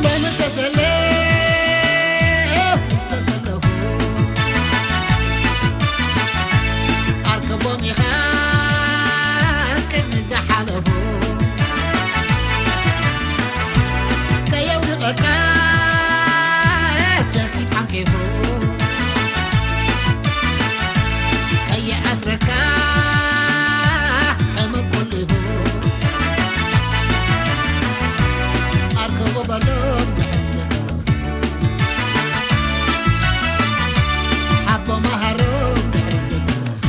ሎሚ ተሰለፍ ዝተሰለፉ ኣርከቦም ኢኻ ቅድሚ ዝሓለፉ ከየውድቐካ ጀርኪት ዓንቂፉ ከየኣስረካ ሕመም ቆሊፉ ኣርከቦ በሎም ድሕሪ ዝተረፉ ሓቦ መሃሮም ድሕሪ ዝተረፉ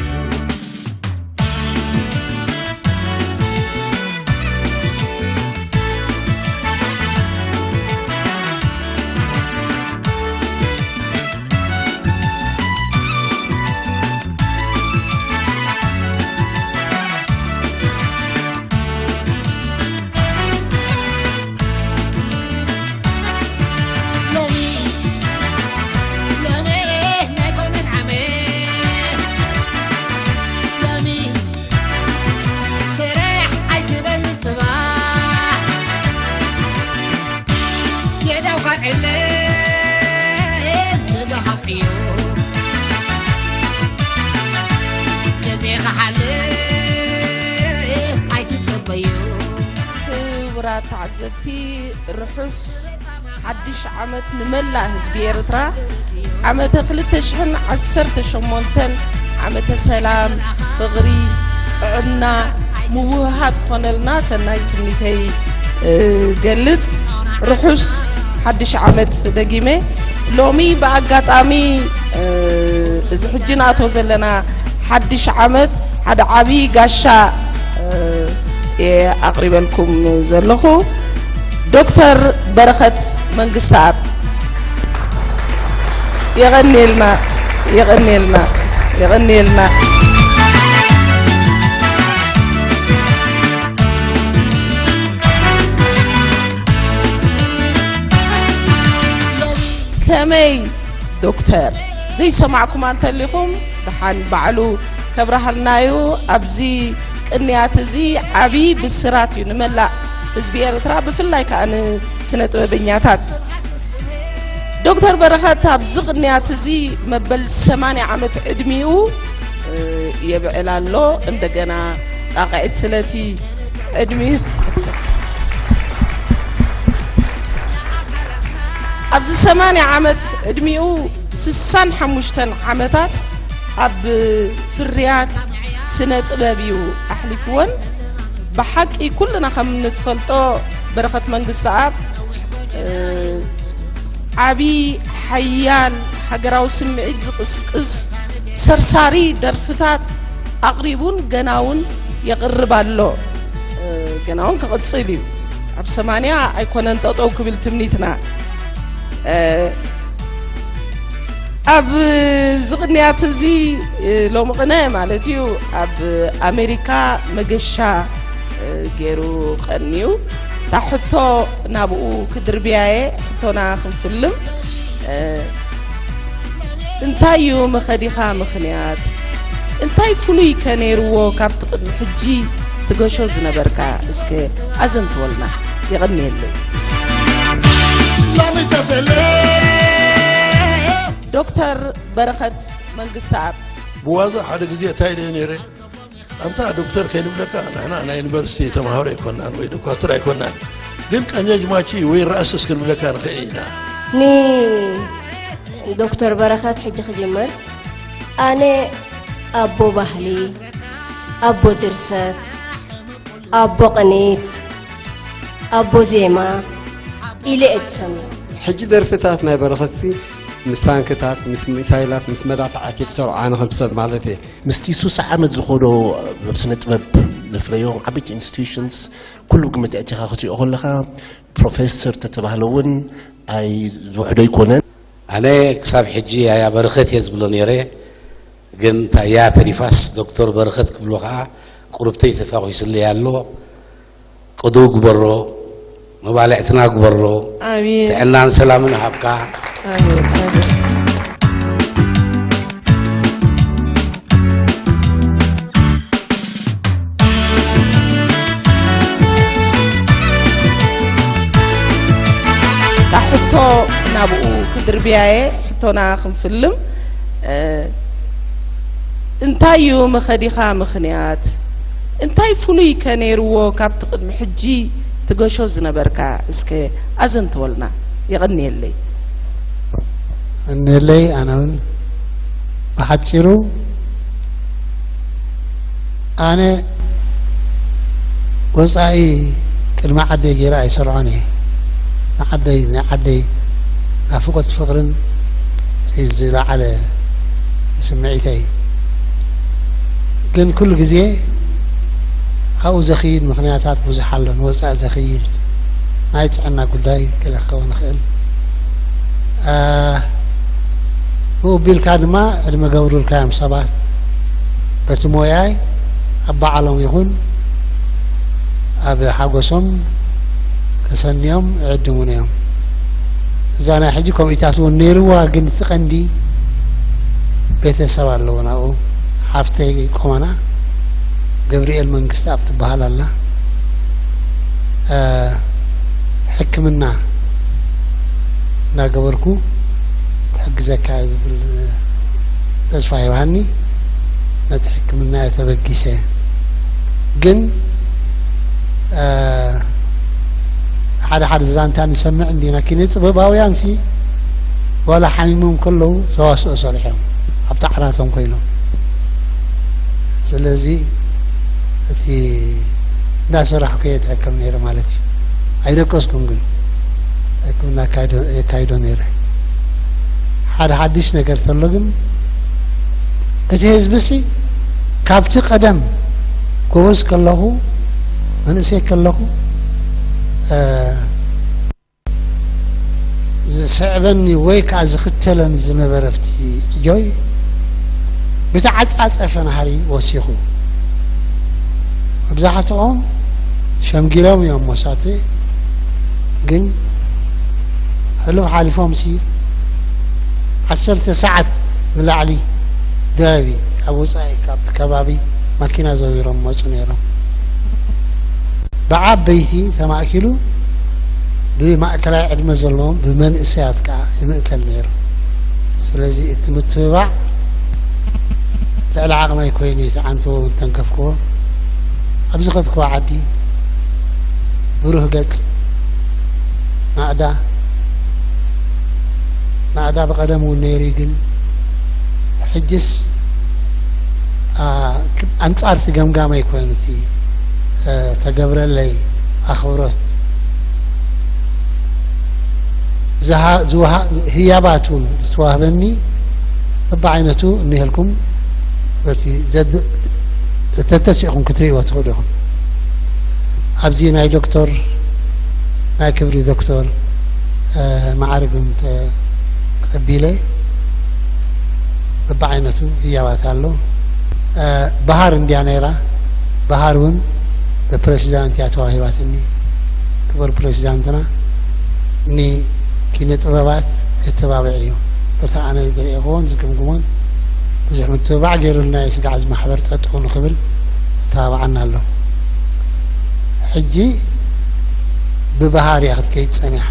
ሎሚ ሎሚ ናይ ኮነን ዓመት ሎሚ ስራሕ ኣይትበል ጽባሕ የዳውካ ዕለ ትበሃቕ ዕዮ ግዜ ክሓልፍ ኣይትጸበዮ። ክቡራት ተዓዘብቲ፣ ርሑስ ሓድሽ ዓመት ንመላእ ህዝቢ ኤርትራ። ዓመተ ክልተ ሽሕን ዓሰርተ ሸሞንተን ዓመተ ሰላም፣ ፍቕሪ፣ ጥዕና፣ ምውህሃድ ክኾነልና ሰናይ ትምኒተይ እገልጽ። ርሑስ ሓድሽ ዓመት ደጊመ። ሎሚ ብኣጋጣሚ፣ እ፣ እዚ ሕጂ ንኣቶ ዘለና ሓድሽ ዓመት ሓደ ዓብዪ ጋሻ፣ እ፣ እየ ኣቕሪበልኩም ዘለኹ። ዶክተር በረኸት መንግስተኣብ። የቐንየልና፣ የቐንየልና፣ የቐንየልና። ከመይ ዶክተር፣ ዘይሰማዕኩማ እንተሊኹም፣ ደሓን ባዕሉ ከብርሃልናዩ። ኣብዚ ቅንያት እዚ ዓብዪ ብስራት እዩ ንመላእ ህዝቢ ኤርትራ፣ ብፍላይ ከኣ ንስነ ጥበበኛታት። ዶክተር በረኸት ኣብዚ ቅንያት እዚ መበል ሰማንያ ዓመት ዕድሚኡ፣ እ፣ የብዕል ኣሎ። እንደገና ጣቕዒት ስለቲ ዕድሚኡ ኣብዚ ሰማንያ ዓመት ዕድሚኡ ስሳን ሓሙሽተን ዓመታት ኣብ ፍርያት ስነ ጥበብ እዩ ኣሕሊፍወን። ብሓቂ ኩልና ከም ንትፈልጦ በረኸት መንግስተኣብ፣ እ፣ ዓቢ ሓያል ሃገራዊ ስምዒት ዝቕስቅስ ሰርሳሪ ደርፍታት ኣቕሪቡን ገና እውን የቕርብ ኣሎ። እ፣ ገና እውን ክቕጽል እዩ። ኣብ ሰማንያ ኣይኮነን ጠጠው ክብል ትምኒትና። እ፣ ኣብ ዝቕንያት እዚ፣ እ፣ ሎሚ ቅነ ማለት እዩ፣ ኣብ ኣሜሪካ መገሻ፣ እ፣ ገይሩ ቀንዩ። እታ ሕቶ ናብኡ ክድርብያ እየ፣ ሕቶና ክንፍልም። እ፣ እንታይ እዩ መኸዲኻ ምኽንያት? እንታይ ፍሉይ ከ ነይርዎ ካብቲ ቅድሚ ሕጂ ትገሾ ዝነበርካ? እስከ ኣዘንትወልና። የቐንየለይ። ሎሚ ተሰለ ዶክተር በረኸት መንግስተኣብ። ብዋዛ ሓደ ግዜ እንታይ ኢለ ነይረ? ኣንታ ዶክተር ከይንብለካ፣ ንሕና ናይ ዩኒቨርሲቲ ተማሃሮ ኣይኮናን ወይ ዶኳትር ኣይኮናን፣ ግን ቀኛጅማቺ ወይ ራእስስ ክንብለካ ንኽእል ኢና። ንዶክተር በረኸት ሕጂ ክጅምር። ኣነ ኣቦ ባህሊ፣ ኣቦ ድርሰት፣ ኣቦ ቅኒት፣ ኣቦ ዜማ ኢለ እየ ዝሰምዮ። ሕጂ ደርፍታት ናይ በረኸትሲ ምስ ታንክታት፣ ምስ ሚሳይላት፣ ምስ መዳፍዓት እየ ዝሰርዖ፣ ኣነ ከም ሰብ ማለት እየ። ምስቲ ሱሳ ዓመት ዝኸዶ ኣብ ስነ ጥበብ ዘፍረዮም ዓበይቲ ኢንስቲትዩሽንስ ኩሉ ግምት ኣእቲኻ ክትሪኦ ከለኻ፣ ፕሮፌሰር ተተባህለ እውን ኣይ ዝውሕዶ ኣይኮነን። ኣነ ክሳብ ሕጂ ያያ በረኸት እየ ዝብሎ ነይረ፣ ግን ታያ ተሪፋስ ዶክተር በረኸት ክብሎ ከዓ ቁርብተይ ተፋኺሱለይ ኣሎ። ቅዱው ግበሮ፣ መባልዕትና ግበሮ። ኣሜን። ጥዕናን ሰላምን ሃብካ። ኣሜን፣ ኣሜን። ኣብኡ ክድርብያየ ሕቶና ክንፍልም። እ፣ እንታይ እዩ መኸዲኻ ምኽንያት? እንታይ ፍሉይ ከ ነይርዎ ካብቲ ቅድሚ ሕጂ ትገሾ ዝነበርካ? እስከ ኣዘንትወልና። የቐንየለይ። እነለይ ኣነ እውን ብሓፂሩ ኣነ ወፃኢ ቅድሚ ዓደይ ገይረ ኣይሰርዖን እየ። ንዓደይ ናይ ዓደይ ናፍቆት ፍቅርን እቲ ዝለዓለ ስምዒተይ ግን ኩሉ ግዜ ኣብኡ ዘኽይድ ምኽንያታት ብዙሕ ኣሎ። ንወፃኢ ዘኽይድ ናይ ጥዕና ጉዳይ ገለ ክኸውን ይኽእል። ብኡ ቢልካ ድማ ዕድመ ገብሩልካ እዮም ሰባት በቲ ሞያይ ኣብ በዓሎም ይኹን ኣብ ሓጎሶም ከሰንዮም ይዕድሙን እዮም። እዛ ናይ ሕጂ ኮሚታት እውን ነይርዋ፣ ግን እቲ ቀንዲ ቤተሰብ ኣለዎ ናብኡ። ሓፍተይ ቆመና ገብርኤል መንግስቲ ኣብ ትበሃል ኣላ። ሕክምና እናገበርኩ ክሕግዘካ ዝብል ተስፋ ይብሃኒ። ነቲ ሕክምና እየ ተበጊሰ። ግን ሓደ ሓደ ዛንታ ንሰምዕ እንዲና። ኪነ ጥበባውያን ሲ ዋላ ሓሚሞም ከለዉ ተዋስኦ ሰሪሖም ኣብቲ ዓራቶም ኮይኖም። ስለዚ እቲ እንዳሰራሕኩ እየ ትሕከም ነይረ ማለት እዩ። ኣይደቀስኩን ግን ሕክምና የካይዶ ነይረ። ሓደ ሓድሽ ነገር ተሎ ግን እቲ ህዝቢ ሲ ካብቲ ቀደም ጎበዝ ከለኹ መንእሰይ ከለኹ ዝስዕበኒ ወይ ከዓ ዝኽተለኒ ዝነበረ ኣብቲ ዕጆይ ብተዓፃፀፈ ናህሪ ወሲኹ። መብዛሕትኦም ሸምጊሎም እዮም መሳተይ፣ ግን ሕሉፍ ሓሊፎም ሲ ዓሰርተ ሰዓት ንላዕሊ ደባቢ ካብ ወፃኢ ካብቲ ከባቢ ማኪና ዘዊሮም መፁ ነይሮም። ብዓበይቲ ተማእኪሉ ብማእከላይ ዕድመ ዘለዎም ብመንእሰያት ከዓ ይምእከል ነይሩ። ስለዚ እቲ ምትብባዕ ልዕሊ ዓቕመይ ኮይኑ እዩ ተዓንትዎ እውን ተንከፍክዎ። ኣብ ዝኸድክዎ ዓዲ ብሩህ ገጽ ናእዳ ናእዳ ብቐደም እውን ነይሩ እዩ፣ ግን ሕጅስ ኣንጻር እቲ ገምጋመይ ኮይኑ እቲ ተገብረለይ ኣኽብሮት ህያባት እውን ዝተዋህበኒ በብዓይነቱ እኒሀልኩም በቲ ተተሲእኹም ክትርእይዎ ትኽእሉ ኢኹም። ኣብዚ ናይ ዶክተር ናይ ክብሪ ዶክተር ማዕርግ እውን ተቐቢለ በብዓይነቱ ህያባት ኣሎ። በሃር እንድያ ነይራ። በሃር እውን ብፕሬዚዳንት እያ ተዋሂባትኒ። ክቡር ፕሬዚዳንትና ንኪነ ጥበባት የተባብዕ እዩ። በታ ኣነ ዝርእኽዎን ዝግምግሞን ብዙሕ ምትብባዕ ገይሩልና እዩ ስጋዕ እዚ ማሕበር ጠጠው ንኽብል ይተባብዓና ኣሎ። ሕጂ ብባህር እያ ክትከይድ ጸኒሓ።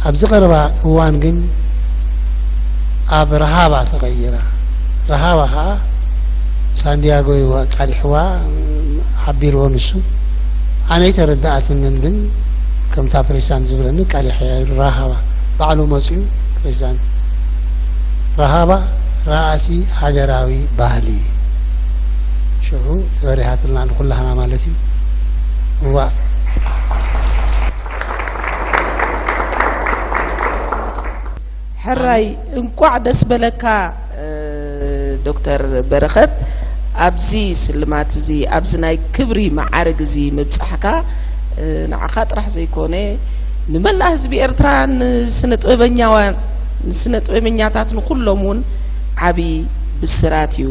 ኣብዚ ቀረባ እዋን ግን ኣብ ረሃባ ተቐይራ። ረሃባ ኸዓ ሳንዲያጎ እዩ ኣቃሊሕዋ ሓቢርዎ ንሱ። ኣነ ኣይተረድኣትንን ግን ከምታ ፕሬዚዳንት ዝብለኒ ኣቃሊሐ ረሃባ ባዕሉ መፅዩ ፕሬዚዳንት ረሃባ ራእሲ ሃገራዊ ባህሊ ሽዑ ተበሪሃትልና ንኩላህና ማለት እዩ። እዋእ ሕራይ እንቋዕ ደስ በለካ ዶክተር በረኸት፣ ኣብዚ ስልማት እዚ ኣብዚ ናይ ክብሪ መዓርግ እዚ ምብጻሕካ ንዓኻ ጥራሕ ዘይኮነ ንመላእ ህዝቢ ኤርትራ ንስነ ጥበበኛዋን ንስነ ጥበበኛታት ንኩሎም እውን ዓቢ ብስራት እዩ።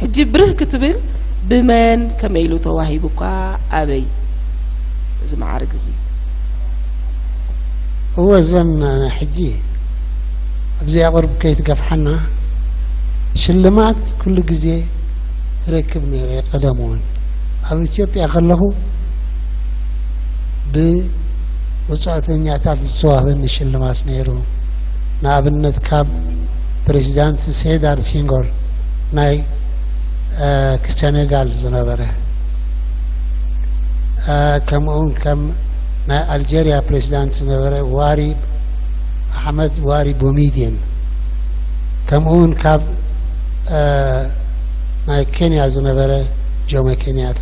ሕጂ ብርህ ክትብል ብመን ከመይ ኢሉ ተዋሂቡካ ኣበይ እዚ መዓርግ እዚ? እወ እዘን ናይ ሕጂ ኣብዚኣ ቁሩብ ከይትገፍሓና ሽልማት ኩሉ ግዜ እረክብ ነይረ። ቀደም እውን ኣብ ኢትዮጵያ ከለኹ ብ ውፅኣተኛታት ዝተዋህበኒ ሽልማት ነይሩ። ንኣብነት ካብ ፕሬዚዳንት ሴዳር ሲንጎል ናይ ሴኔጋል ዝነበረ፣ ከምኡውን ከም ናይ ኣልጀርያ ፕሬዚዳንት ዝነበረ ዋሪ ኣሕመድ ዋሪ ቦሚዲን፣ ከምኡውን ካብ ናይ ኬንያ ዝነበረ ጆሞ ኬንያታ፣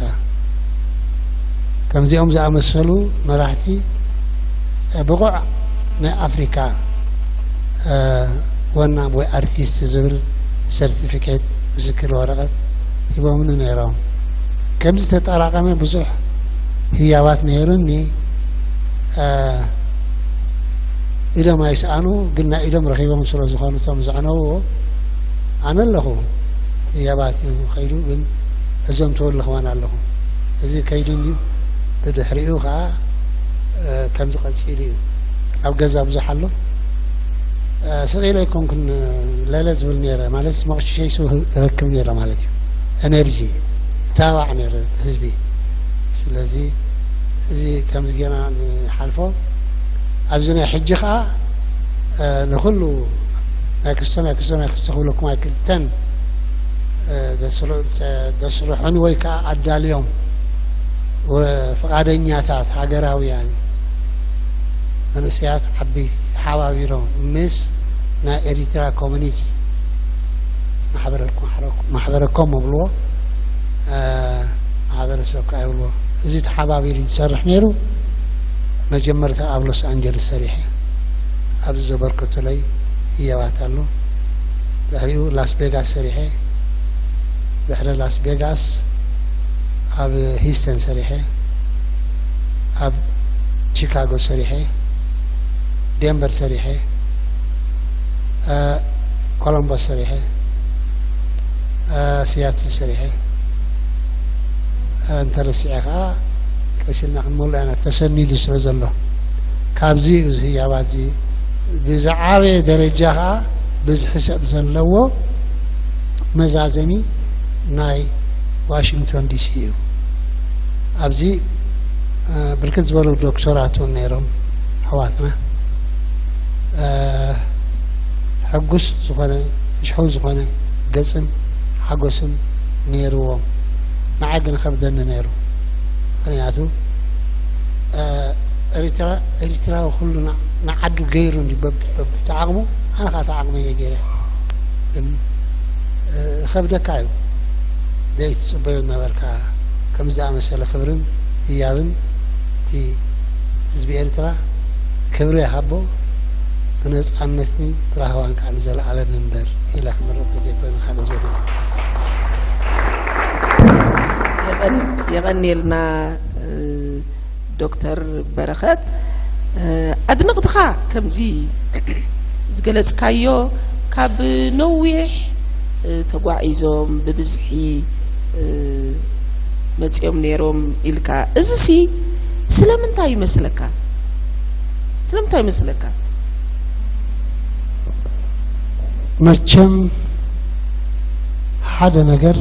ከምዚኦም ዝኣመሰሉ መራሕቲ ብቑዕ ናይ ኣፍሪካ ወና ወይ ኣርቲስት ዝብል ሰርቲፊኬት፣ ምስክር ወረቐት ሂቦምኒ ነይሮም። ከምዚ ተጠራቐመ ብዙሕ ህያባት ነይሩኒ። ኢዶም ኣይሰኣኑ፣ ግን ናይ ኢዶም ረኺቦም ስለ ዝኾኑ እቶም ዘዕነውዎ፣ ኣነ ኣለኹ። ህያባት እዩ ከይዱ፣ ግን እዞም ተወልኽዋን ኣለኹ። እዚ ከይዱ እንድዩ፣ ብድሕሪኡ ከዓ ከምዚ ቀፂሉ እዩ። ኣብ ገዛ ብዙሕ ኣሎ። ስቕ ኢለ ኣይኮንኩን ለለ ዝብል ነይረ፣ ማለት መቕሽሸይ ስብ ረክብ ነይረ ማለት እዩ። ኤነርጂ እተባዕ ነይረ ህዝቢ። ስለዚ እዚ ከምዚ ጌና ንሓልፎ። ኣብዚ ናይ ሕጂ ከዓ ንኩሉ ናይ ክስቶ ናይ ክስቶ ናይ ክስቶ ክብለኩም ኣይክእል። እተን ደስርሑኒ ወይ ከዓ ኣዳልዮም ፍቓደኛታት ሃገራውያን መንእሰያት ዓበይቲ ተሓባቢሮም ምስ ናይ ኤሪትራ ኮሚኒቲ ማሕበረኮም ኣብልዎ ማሕበረሰብ ከዓ ይብልዎ። እዚ ተሓባቢሩ ዝሰርሕ ነይሩ። መጀመርታ ኣብ ሎስ ኣንጀለስ ሰሪሐ ኣብዚ ዘበርከቱለይ ህያባት ኣሎ። ድሕሪኡ ላስ ቬጋስ ሰሪሐ። ድሕሪ ላስ ቬጋስ ኣብ ሂስተን ሰሪሐ፣ ኣብ ቺካጎ ሰሪሐ፣ ዴንቨር ሰሪሐ፣ ኮሎምቦስ ሰሪሐ፣ ሲያትል ሰሪሐ። እንተረሲዐ ከዓ ቀሲልና ክንመልኦ ኢና፣ ተሰኒዱ ስለ ዘሎ። ካብዚ እዩ እዚ ህያባት እዚ ብዝዓበየ ደረጃ ከዓ ብዝሒ ሰብ ዘለዎ መዛዘሚ ናይ ዋሽንግቶን ዲሲ እዩ። ኣብዚ ብርክት ዝበሉ ዶክተራት እውን ነይሮም ኣሕዋትና። ሕጉስ ዝኾነ ፍሽሕው ዝኾነ ገፅን ሓጎስን ነይርዎም። ንዓይ ግን ከብደኒ ነይሩ። ምክንያቱ ኤሪትራ ኤሪትራዊ ኩሉ ንዓዱ ገይሩ እንዲ በብተዓቕሙ ኣነ ከዓ ተዓቕመ እየ ገይረ። ግን ከብደካ እዩ። ዘይትፅበዮ ነበርካ። ከምዚ ዝኣመሰለ ክብርን ህያብን እቲ ህዝቢ ኤርትራ ክብሪ ይሃቦ፣ ብነፃነትን ብራህዋን ከዓ ንዘለኣለም ይንበር ኢለ ክምርቕ ተዘይኮይኑ ካልእ ዝበለ የቐንየልና። ዶክተር በረኸት፣ ኣድነቕትኻ ከምዚ ዝገለጽካዮ ካብ ነዊሕ ተጓዒዞም ብብዝሒ መጺኦም ነይሮም ኢልካ፣ እዚሲ ስለምንታይ ይመስለካ? ስለምንታይ ይመስለካ? መቸም ሓደ ነገር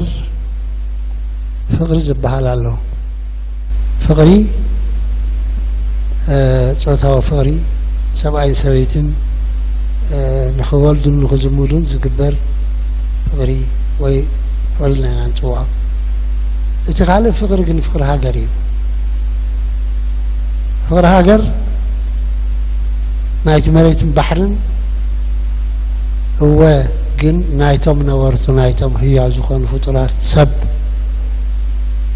ፍቕሪ ዝበሃል ኣሎ። ፍቕሪ ጾታዊ ፍቕሪ፣ ሰብኣይን ሰበይትን ንኽወልዱን ንኽዝምዱን ዝግበር ፍቕሪ ወይ ፍቕሪ ኢልና ኢና ንፅውዖ። እቲ ካልእ ፍቕሪ ግን ፍቕሪ ሃገር እዩ። ፍቕሪ ሃገር ናይቲ መሬትን ባሕርን እወ፣ ግን ናይቶም ነበርቱ ናይቶም ህያው ዝኾኑ ፍጡራት ሰብ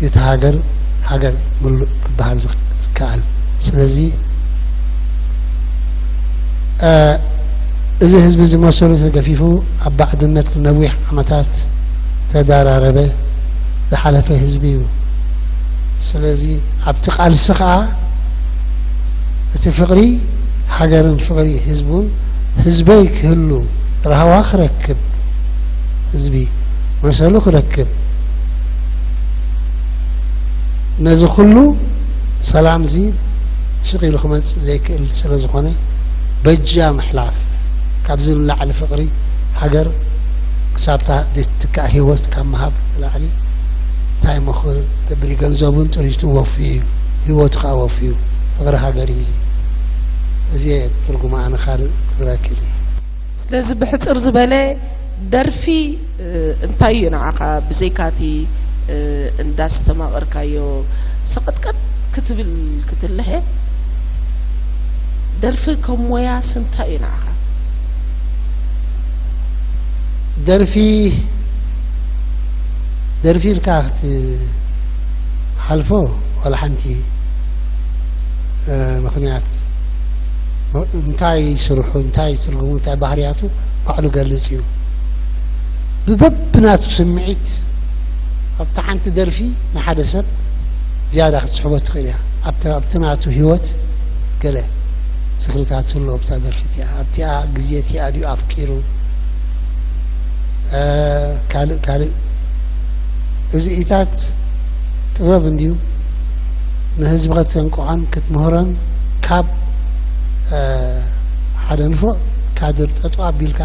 እቲ ሃገር ሃገር ምሉእ ክበሃል ዝከኣል። ስለዚ እዚ ህዝቢ እዚ መሰሉ ተገፊፉ ኣብ ባዕድነት ነዊሕ ዓመታት ተዳራረበ ዝሓለፈ ህዝቢ እዩ። ስለዚ ኣብቲ ቃልሲ ከዓ እቲ ፍቕሪ ሃገርን ፍቕሪ ህዝቡን ህዝበይ ክህሉ ራህዋ ክረክብ ህዝቢ መሰሉ ክረክብ ነዚ ኩሉ ሰላም እዚ ስቕ ኢሉ ክመፅእ ዘይክእል ስለ ዝኾነ በጃ ምሕላፍ ካብዚ ንላዕሊ ፍቕሪ ሃገር ክሳብታ ዘይትትካእ ህይወት ካብ ምሃብ ንላዕሊ እንታይ እሞ ክገብር እዩ? ገንዘቡን ጥሪቱ ወፍዩ እዩ፣ ህይወቱ ከዓ ወፍዩ ፍቕሪ ሃገር እዩ እዚ። እዚ ትርጉም ኣነ ካልእ ክብለኪ ኢሉ። ስለዚ ብሕጽር ዝበለ ደርፊ እንታይ እዩ ንዓኻ ብዘይካቲ እንዳስተማቐርካዮ ሰቐጥቀጥ ክትብል ክትልሀ ደርፊ ከም ሞያስ እንታይ እዩ ንዓኻ? ደርፊ ደርፊ ኢልካ ክትሓልፎ ዋላ ሓንቲ ምኽንያት እንታይ ስርሑ እንታይ ትርጉሙ እንታይ ባህርያቱ ባዕሉ ገልጽ እዩ። ብበብናቱ ስምዒት ኣብቲ ሓንቲ ደርፊ ንሓደ ሰብ ዝያዳ ክትስሕቦ ትኽእል እያ። ኣብቲ ናቱ ህይወት ገለ ዝኽርታት ትህልዎ ኣብታ ደርፊ እቲኣ ኣብቲኣ ግዜ እቲኣ ድዩ ኣፍቂሩ ካልእ ካልእ እዚኢታት ጥበብ እንድዩ። ንህዝቢ ከተንቅሖን ክትምህሮን ካብ ሓደ ንፉዕ ካድር ጠጠው ኣቢልካ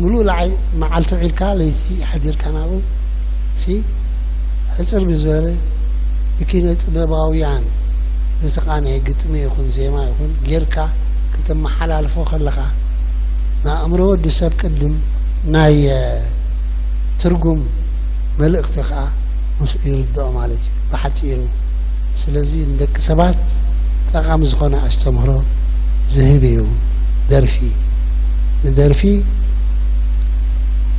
ምሉእ ለዓይ መዓልቲ ውዒልካ ለይቲ ሓዲርካ ናብኡ ሲ ሕፅር ብዝበለ ብኪነ ጥበባውያን ዝተቓነየ ግጥሚ ይኹን ዜማ ይኹን ጌርካ ከተመሓላልፎ ከለኻ ንኣእምሮ ወዲ ሰብ ቅድም ናይ ትርጉም መልእኽቲ ከዓ ምስኡ ይርድኦ ማለት እዩ ብሓፂሩ። ስለዚ ንደቂ ሰባት ጠቓሚ ዝኾነ ኣስተምህሮ ዝህብ እዩ ደርፊ። ንደርፊ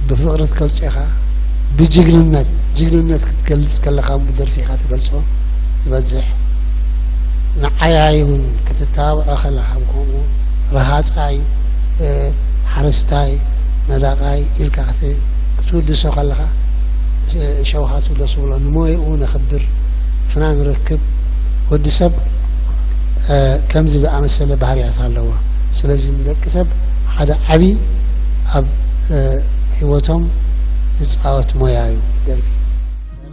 ብፍቕሪ ትገልፆ ኢኻ፣ ብጅግንነት ጅግንነት ክትገልፅ ከለኻ እውን ብደርፊ ኢኻ ትገልፆ ዝበዝሕ። ንዓያይ እውን ክትተባብዖ ከለኻ ከምኡ ረሃፃይ፣ ሓረስታይ፣ ነዳቓይ ኢልካ ክትውድሶ ከለኻ ሸውሃቱ ደስ ብሎ ንሞየኡ ነኽብር ፍና ንረክብ። ወዲ ሰብ ከምዚ ዝኣመሰለ ባህርያት ኣለዎ። ስለዚ ንደቂ ሰብ ሓደ ዓቢ ኣብ ህይወቶም ዝፃወት ሞያ እዩ ደርፊ።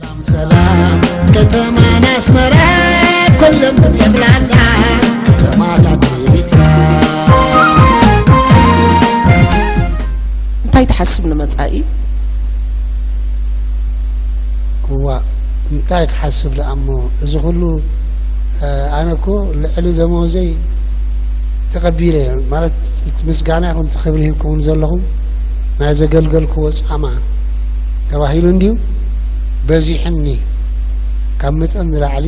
ሰላም ሰላም ከተማና ኣስመራ ኩሎም ብጠቕላላ ከተማታት ኤርትራ። እንታይ ትሓስብ ንመጻኢ? እዋ እንታይ ክሓስብ ደኣ እሞ እዚ ኩሉ ኣነ እኮ ልዕሊ ደመወዘይ ተቐቢለ ማለት እቲ ምስጋና ይኹን እቲ ክብሪ ሂብኩምኒ ዘለኹም ናይ ዘገልገልክዎ ጻማ ተባሂሉ እንድዩ በዚሑኒ ካብ መጠን ንላዕሊ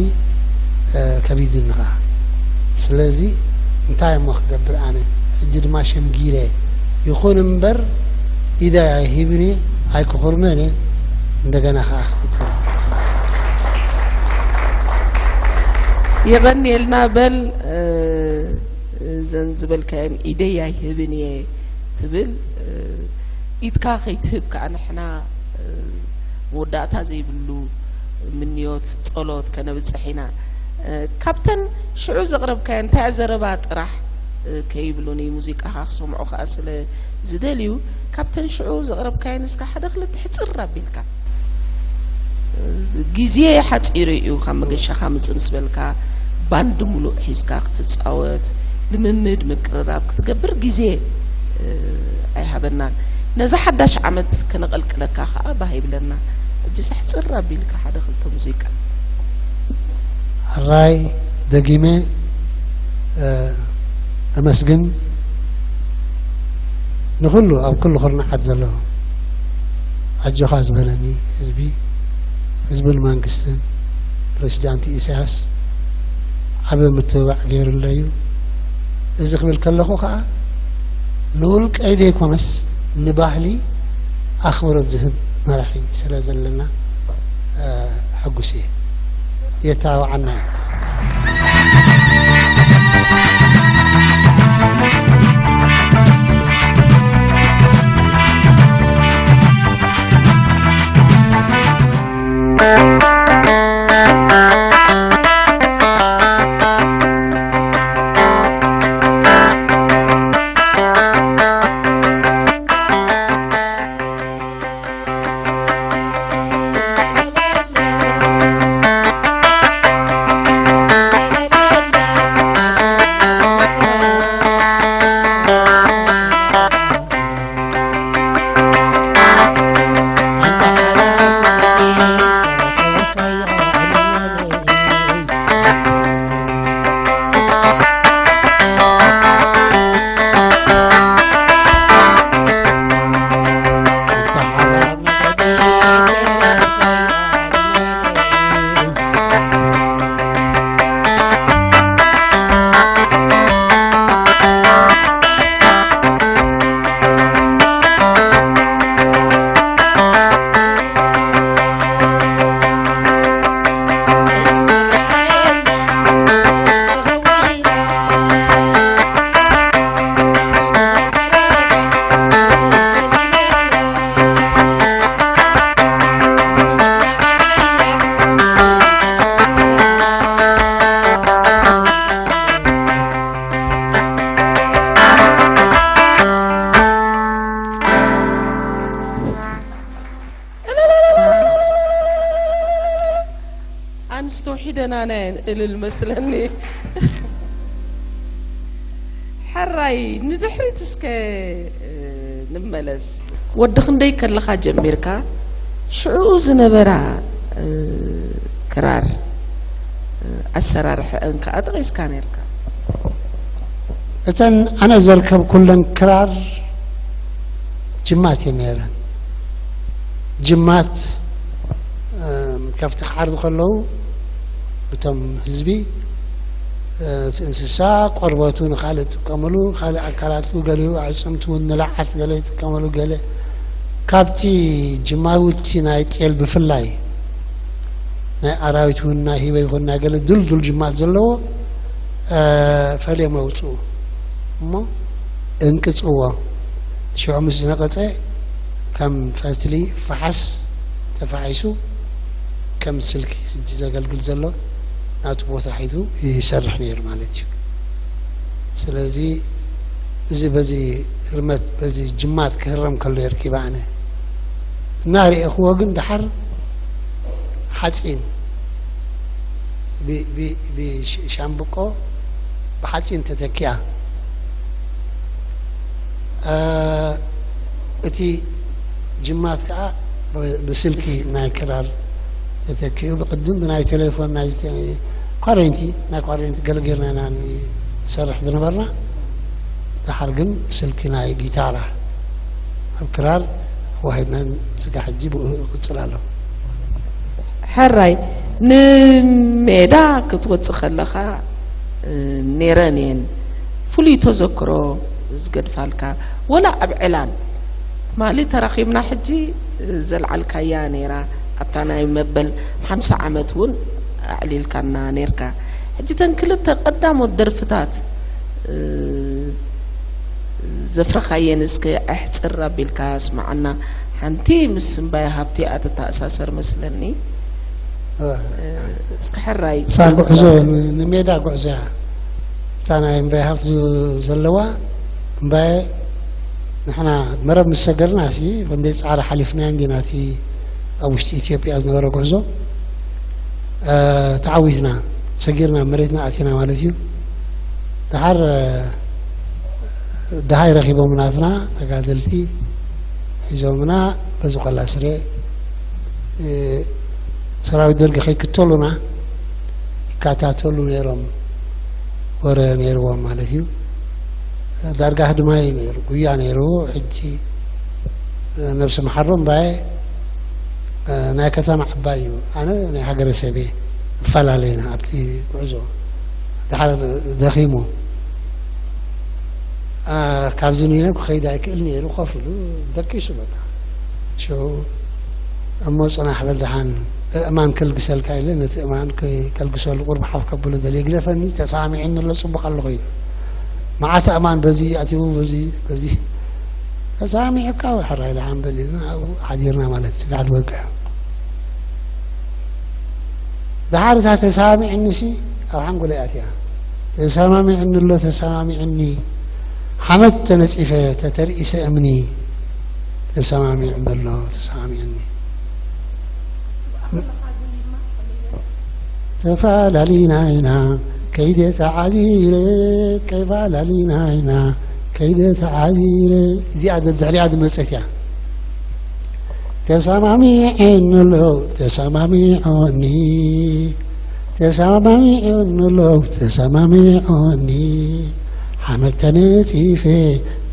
ከቢድኒ ከዓ ስለዚ እንታይ እሞ ክገብር ኣነ ሕጂ ድማ ሸምጊለ ይኹን እምበር ኢደይ ኣይህብን እየ ኣይክኹርመን እየ እንደገና ከዓ ክፍትን እየ የቐንየልና በል እዘን ዝበልካየን ኢደይ ኣይህብን እየ ትብል ኢድካ ከይትህብ ከዓ ንሕና መወዳእታ ዘይብሉ ምንዮት ጸሎት ከነብጽሕ ኢና ካብተን ሽዑ ዘቕረብካየን እንታይ ዘረባ ጥራሕ ከይብሉኒ ሙዚቃኻ ክሰምዑ ከዓ ስለ ዝደልዩ ካብተን ሽዑ ዘቕረብካየን እስካ ሓደ ክልተ ሕፅር ኣቢልካ ግዜ ሓፂሩ እዩ ካብ መገሻኻ ምፅእ ምስ በልካ ባንድ ሙሉእ ሒዝካ ክትፃወት ልምምድ ምቅርራብ ክትገብር ግዜ ኣይሃበናን ነዛ ሓዳሽ ዓመት ከነቐልቅለካ ከዓ ባህ ይብለና ሕጂ ሳሕፅር ኣቢልካ ሓደ ክልተ ሙዚቃ ሕራይ ደጊመ እመስግን ንኹሉ ኣብ ኩሉ ኩርናዓት ዘሎ ኣጆኻ ዝበለኒ ህዝቢ ህዝብን መንግስትን ፕሬዚዳንት ኢሳያስ ዓቢ ምትብባዕ ገይሩለይ እዩ። እዚ ክብል ከለኹ ከዓ ንውልቀይ ዘይኮነስ ንባህሊ ኣኽብሮት ዝህብ መራሒ ስለ ዘለና ሕጉስ እየ። የተባባዓና እዩ። ሸናናየን እልል መስለኒ። ሕራይ ንድሕሪት እስከ፣ እ፣ ንመለስ። ወዲ ክንደይ ከለኻ ጀሚርካ ሽዑ ዝነበራ፣ እ፣ ክራር፣ እ፣ ኣሰራርሐአን ከኣ ጠቒስካ ነርካ። እተን ኣነ ዘርከብኩለን ክራር ጅማት እየን ነይረን። ጅማት፣ እም፣ ከብቲ ክሓርዱ ከለዉ እቶም ህዝቢ፣ እ፣ እቲ እንስሳ ቆርበቱ ንኻልእ ይጥቀምሉ፣ ካልእ ኣካላቱ ገሊኡ ኣዕጽምቱ እውን ንለዓት ገለ ይጥቀምሉ፣ ገለ ካብቲ ጅማዊ እቲ ናይ ጤል ብፍላይ ናይ ኣራዊት እውን ናይ ህበይ ይኹን ናይ ገለ ድልዱል ጅማት ዘለዎ፣ እ፣ ፈልዮም የውፅኡ እሞ እንቅፅዎ። ሽዑ ምስ ዝነቐፀ ከም ፈትሊ ፋሓስ ተፋሒሱ ከም ስልኪ ሕጂ ዘገልግል ዘሎ ናቱ ቦታ ሒዙ ይሰርሕ ነይሩ ማለት እዩ። ስለዚ እዚ በዚ ህርመት በዚ ጅማት ክህረም ከሎ የርኪበ ኣነ እናርኤኽዎ ግን ደሓር ሓፂን ብ-፣ ብ-፣ ብሽ-፣ ሻምብቆ ብሓፂን ተተኪኣ። እ፣ እቲ ጅማት ከዓ ብ-፣ ብስልኪ ናይ ክራር ተተኪኡ ብቅድም ብናይ ቴሌፎን ናይ ተ-፣ ኳረንቲ፣ ናይ ኳረንቲ ገለ ጌርና ኢና ንሰርሕ ዝነበርና። ደሓር ግን ስልኪ ናይ ጊታራ ኣብ ክራር ዋሂድና ስጋ ሕጂ ብኡ ይቕጽል ኣሎ። ሕራይ ንሜዳ ክትወጽእ ከለኻ፣ እ፣ ነይረን እየን ፍሉይ ተዘክሮ ዝገድፋልካ፣ ወላ ኣብ ዕላል ትማሊ ተራኺብና ሕጂ ዘልዓልካያ ነይራ፣ ኣብታ ናይ መበል ሓምሳ ዓመት እውን ኣዕሊልካና ነይርካ። ሕጂ እተን ክልተ ቀዳሞት ደርፍታት፣ እ፣ ዘፍረኻየን እስከ ኣሕጽር ኣቢልካ ስምዓና። ሓንቲ ምስ እምባየ ሃብቱ እያ ትተኣሳሰር መስለኒ። እ፣ እስከ ሕራይ እሳ ጉዕዞ ን-፣ ንሜዳ ጉዕዞ እያ። እታ ናይ እምባየ ሃብቱ ዘለዋ እምባየ ንሕና መረብ ምስ ሰገርና ሲ ክንደይ ጻዕሪ ሓሊፍና እንዲና እቲ ኣብ ውሽጢ ኢትዮጵያ ዝነበረ ጉዕዞ፣ እ፣ ተዓዊትና ሰጊርና መሬትና ኣቲና ማለት እዩ። ደሓር፣ እ፣ ደሃይ ረኺቦም ናትና ተጋደልቲ ሒዞምና በዚ ቆላ ስረ፣ እ፣ ሰራዊት ደርጊ ከይክተሉና ይከታተሉ ነይሮም። ወረ ነይርዎም ማለት እዩ። ዳርጋ ህድማይ ነይሩ፣ ጉያ ነይሩ። ሕጂ ነብሲ መሓሮ እምባየ ናይ ከተማ ዓባይ እዩ። ኣነ ናይ ሃገረሰብ እየ። እፈላለየና ኣብቲ ጉዕዞ። ደሓር ደኺሙ፣ ኣ፣ ካብዚ ንነብ ክኸይድ ኣይክእል ነይሩ። ኮፍ ኢሉ ደቂሱ በቃ። ሽዑ እሞ ጽናሕ በል ደሓን፣ እእማን ከልግሰልካ ኢለ ነቲ እእማን ከ-፣ ከልግሰሉ ቁሩብ ሓፍ ከብሎ ደልየ፣ ግደፈኒ፣ ተሰማሚዑኒ ኣሎ፣ ጽቡቕ ኣለኹ ኢሉ። መዓት ኣእማን በዚ ኣትዩ፣ በዚ፣ በዚ ተሰማሚዑካ፣ ሕራይ ደሓን በል ኢልና ኣብኡ ሓዲርና ማለት ስጋዕ ዝወግሕ። ደሓር እታ ተሰማሚዕኒሲ ኣብ ሓንጎለይ ኣትያ። ተሰማሚዕኒ ኣሎ፣ ተሰማሚዕኒ። ሓመድ ተነጺፈ፣ ተተርኢሰ እምኒ። ተሰማሚዕኒ ኣሎ፣ ተሰማሚዕኒ። ተፋላሊና ኢና ከይደ ተዓዚረ፣ ከይፋላሊና ኢና ከይደ ተዓዚረ። እዚኣ ደድሕሪኣ ዝመጸት እያ። ተሰማሚዐኒ ኣሎ፣ ተሰማሚዖኒ፣ ተሰማሚዐኒ ኣሎ፣ ተሰማሚዖኒ። ሓመድ ተነጺፈ፣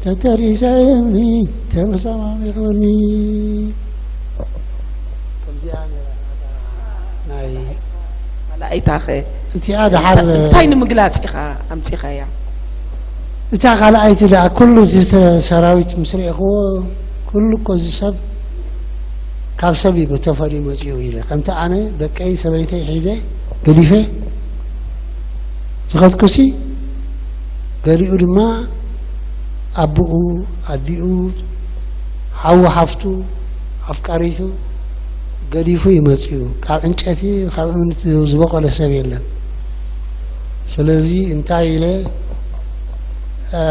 ተተሪሰ እምኒ፣ ተሰማሚዖኒ። ከምዚኣ ነይራ ናይ ካልኣይታኸ እቲኣ ደሓር እንታይ ንምግላጽ ኢኻ ኣምጺኻያ? እታ ካልኣይቲ ደኣ ኩሉ እዚ ተ-፣ ሰራዊት ምስ ረኤኽዎ፣ ኩሉ እኮ እዚ ሰብ ካብ ሰብ እዩ ተፈልዩ መጺኡ ኢለ። ከምቲ ኣነ ደቀይ ሰበይተይ ሒዘ ገዲፈ ዝኸድኩሲ፣ ገሊኡ ድማ ኣቦኡ፣ ኣዲኡ፣ ሓዉ፣ ሓፍቱ፣ ኣፍቃሪቱ ገዲፉ እዩ መጺኡ። ካብ ዕንጨይቲ፣ ካብ እምኒ ዝበቖለ ሰብ የለን። ስለዚ እንታይ ኢለ፣ እ፣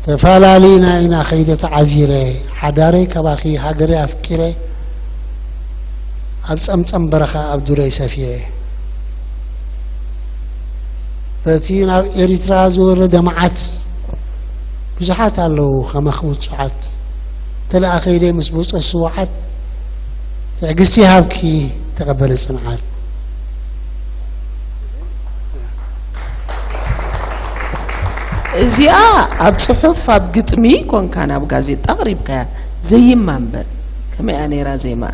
ተፈላሊና ኢና ከይደ ተዓዚረ፣ ሓዳረይ ካባኺ፣ ሃገረይ ኣፍቂረ፣ ኣብ ጸምጸም በረኻ ኣብ ዱረይ ሰፊረ። በቲ ናብ ኤሪትራ ዝወረደ መዓት ብዙሓት ኣለዉ ከማኺ ውጹዓት። ተለኣኸይደ ምስ ብጾት ስዉዓት ትዕግስቲ ይሃብኪ ተቐበሊ ጽንዓት። እዚኣ ኣብ ጽሑፍ ኣብ ግጥሚ ኮንካ ናብ ጋዜጣ ኣቕሪብካያ። ዘይማ እምበር ከመይ እያ ነይራ ዜማኣ?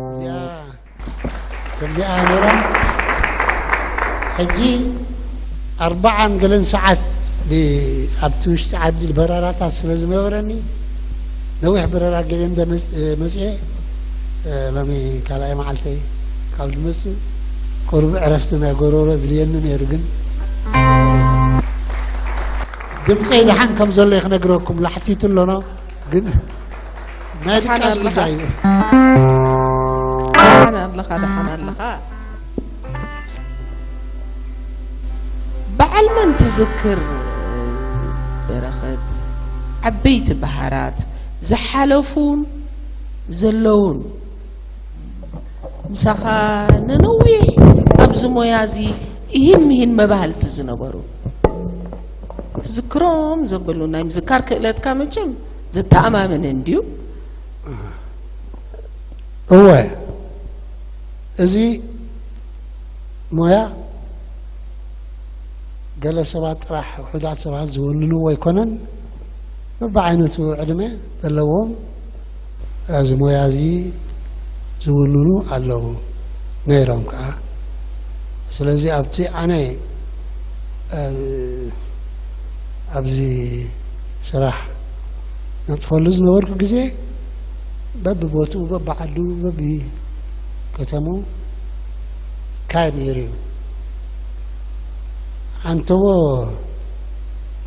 እዚኣ ከምዚኣ ነይራ። ሕጂ ኣርባዓን ገለን ሰዓት ብ-፣ ኣብቲ ውሽጢ ዓዲ በረራታት ስለ ዝነበረኒ፣ ነዊሕ በረራ ገይረ እንደ መጽ-፣ መጽኤ፣ እ፣ ሎሚ ካልኣይ መዓልተይ ካብ ዝመጽእ፣ ቁሩብ ዕረፍቲ ናይ ጎሮሮ ድልየኒ ነይሩ፣ ግን ድምጸይ ደሓን ከም ዘሎ እየ ክነግረኩም፣ ላሕቲቱ ኣሎኖ፣ ግን ናይ ድቃስ ጉዳይ እዩ። ደሓን ኣለኻ፣ ደሓን ኣለኻ። በዓል መን ትዝክር በረኸት? ዓበይቲ በሃራት ዝሓለፉን ዘለውን ምሳኻ ንነዊሕ ኣብዚ ሞያ እዚ እሂን ምሂን መባህልቲ ዝነበሩ ትዝክሮም ዘበሉ ናይ ምዝካር ክእለትካ መቸም ዘተኣማምን እንድዩ። እወ፣ እዚ ሞያ ገለ ሰባት ጥራሕ፣ ውሑዳት ሰባት ዝውንንዎ ኣይኮነን። በብዓይነቱ ዕድመ ዘለዎም እዚ ሞያ እዚ ዝውንኑ ኣለዉ ነይሮም ከዓ። ስለዚ ኣብቲ ኣነ፣ እ፣ ኣብዚ ስራሕ ነጥፈሉ ዝነበርኩ ግዜ፣ በብቦትኡ፣ በብዓዱ፣ በብከተምኡ ይካየድ ነይሩ እዩ። ዓንተቦ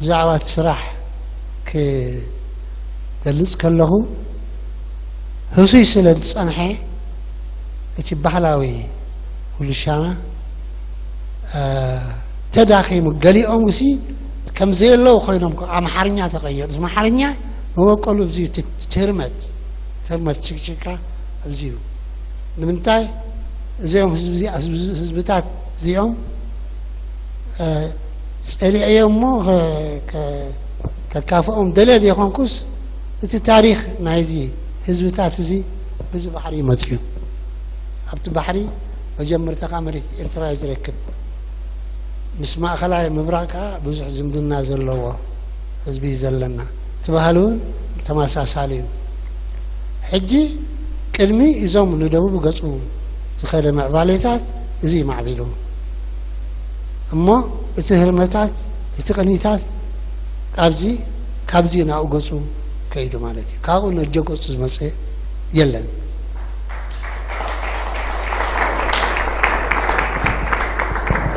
ብዛዕባ እቲ ስራሕ ክገልጽ ከለኹ፣ ህሱይ ስለ ዝጸንሐ፣ እቲ ባህላዊ ኩልሻና፣ እ፣ ተዳኺሙ፣ ገሊኦምሲ ከም ዘየለዉ ኮይኖም፣ ኣምሓርኛ ተቐየሩ። ኣምሓርኛ መበቆሉ ኣብዚ እቲ ትህርመት፣ ትህርመት ችክችካ ኣብዚ እዩ። ንምንታይ? እዚኦም ህዝቢ፣ ህዝብታት እዚኦም ጸሊዐዮ እሞ ከ- ከ- ከካፍኦም ደልየ ዘይኮንኩስ፣ እቲ ታሪኽ ናይዚ ህዝብታት እዚ ብዚ ባሕሪ እዩ መጺኡ። ኣብቲ ባሕሪ መጀመርታ ከኣ መሬት ኤርትራ እዩ ዝረክብ። ምስ ማእኸላይ ምብራቕ ከኣ ብዙሕ ዝምድና ዘለዎ ህዝቢ እዩ ዘለና። እቲ ባህሊ እውን ተመሳሳሊ እዩ። ሕጂ ቅድሚ እዞም ንደቡብ ገጹ ዝኸደ ምዕባሌታት እዚ እዩ ማዕቢሉ። እሞ እቲ ህርመታት፣ እቲ ቅኒታት ኣብዚ፣ ካብዚ ናብኡ ገጹ ከይዱ ማለት እዩ። ካብኡ ነጆ ገጹ ዝመጸ የለን።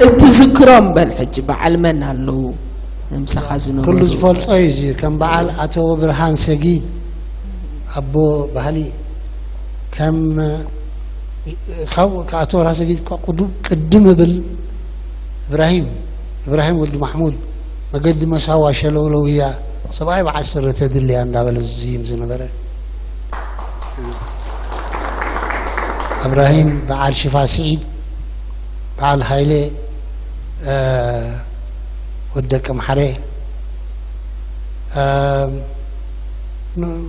እትዝክሮም በል ሕጂ በዓል መን ኣለዉ ምሳኻ ዝነበሩ? ኩሉ ዝፈልጦ እዩ። እዚ ከም በዓል ኣቶ ብርሃን ሰጊድ ኣቦ ባህሊ፣ ከም ካብ ኣቶ ብርሃን ሰጊድ እኳ ቅዱ- ቅድም እብል እብራሂም፣ እብራሂም ወዲ ማሕሙድ፣ መገዲ መሳዋ ሸለውለውያ፣ ሰብኣይ በዓል ስረ ተድልያ እንዳበለ ዝዝይም ዝነበረ። እብራሂም፣ በዓል ሽፋ ስዒድ፣ በዓል ሃይለ፣ እ፣ ወዲ ደቂ ምሓረ፣ እ፣ ን-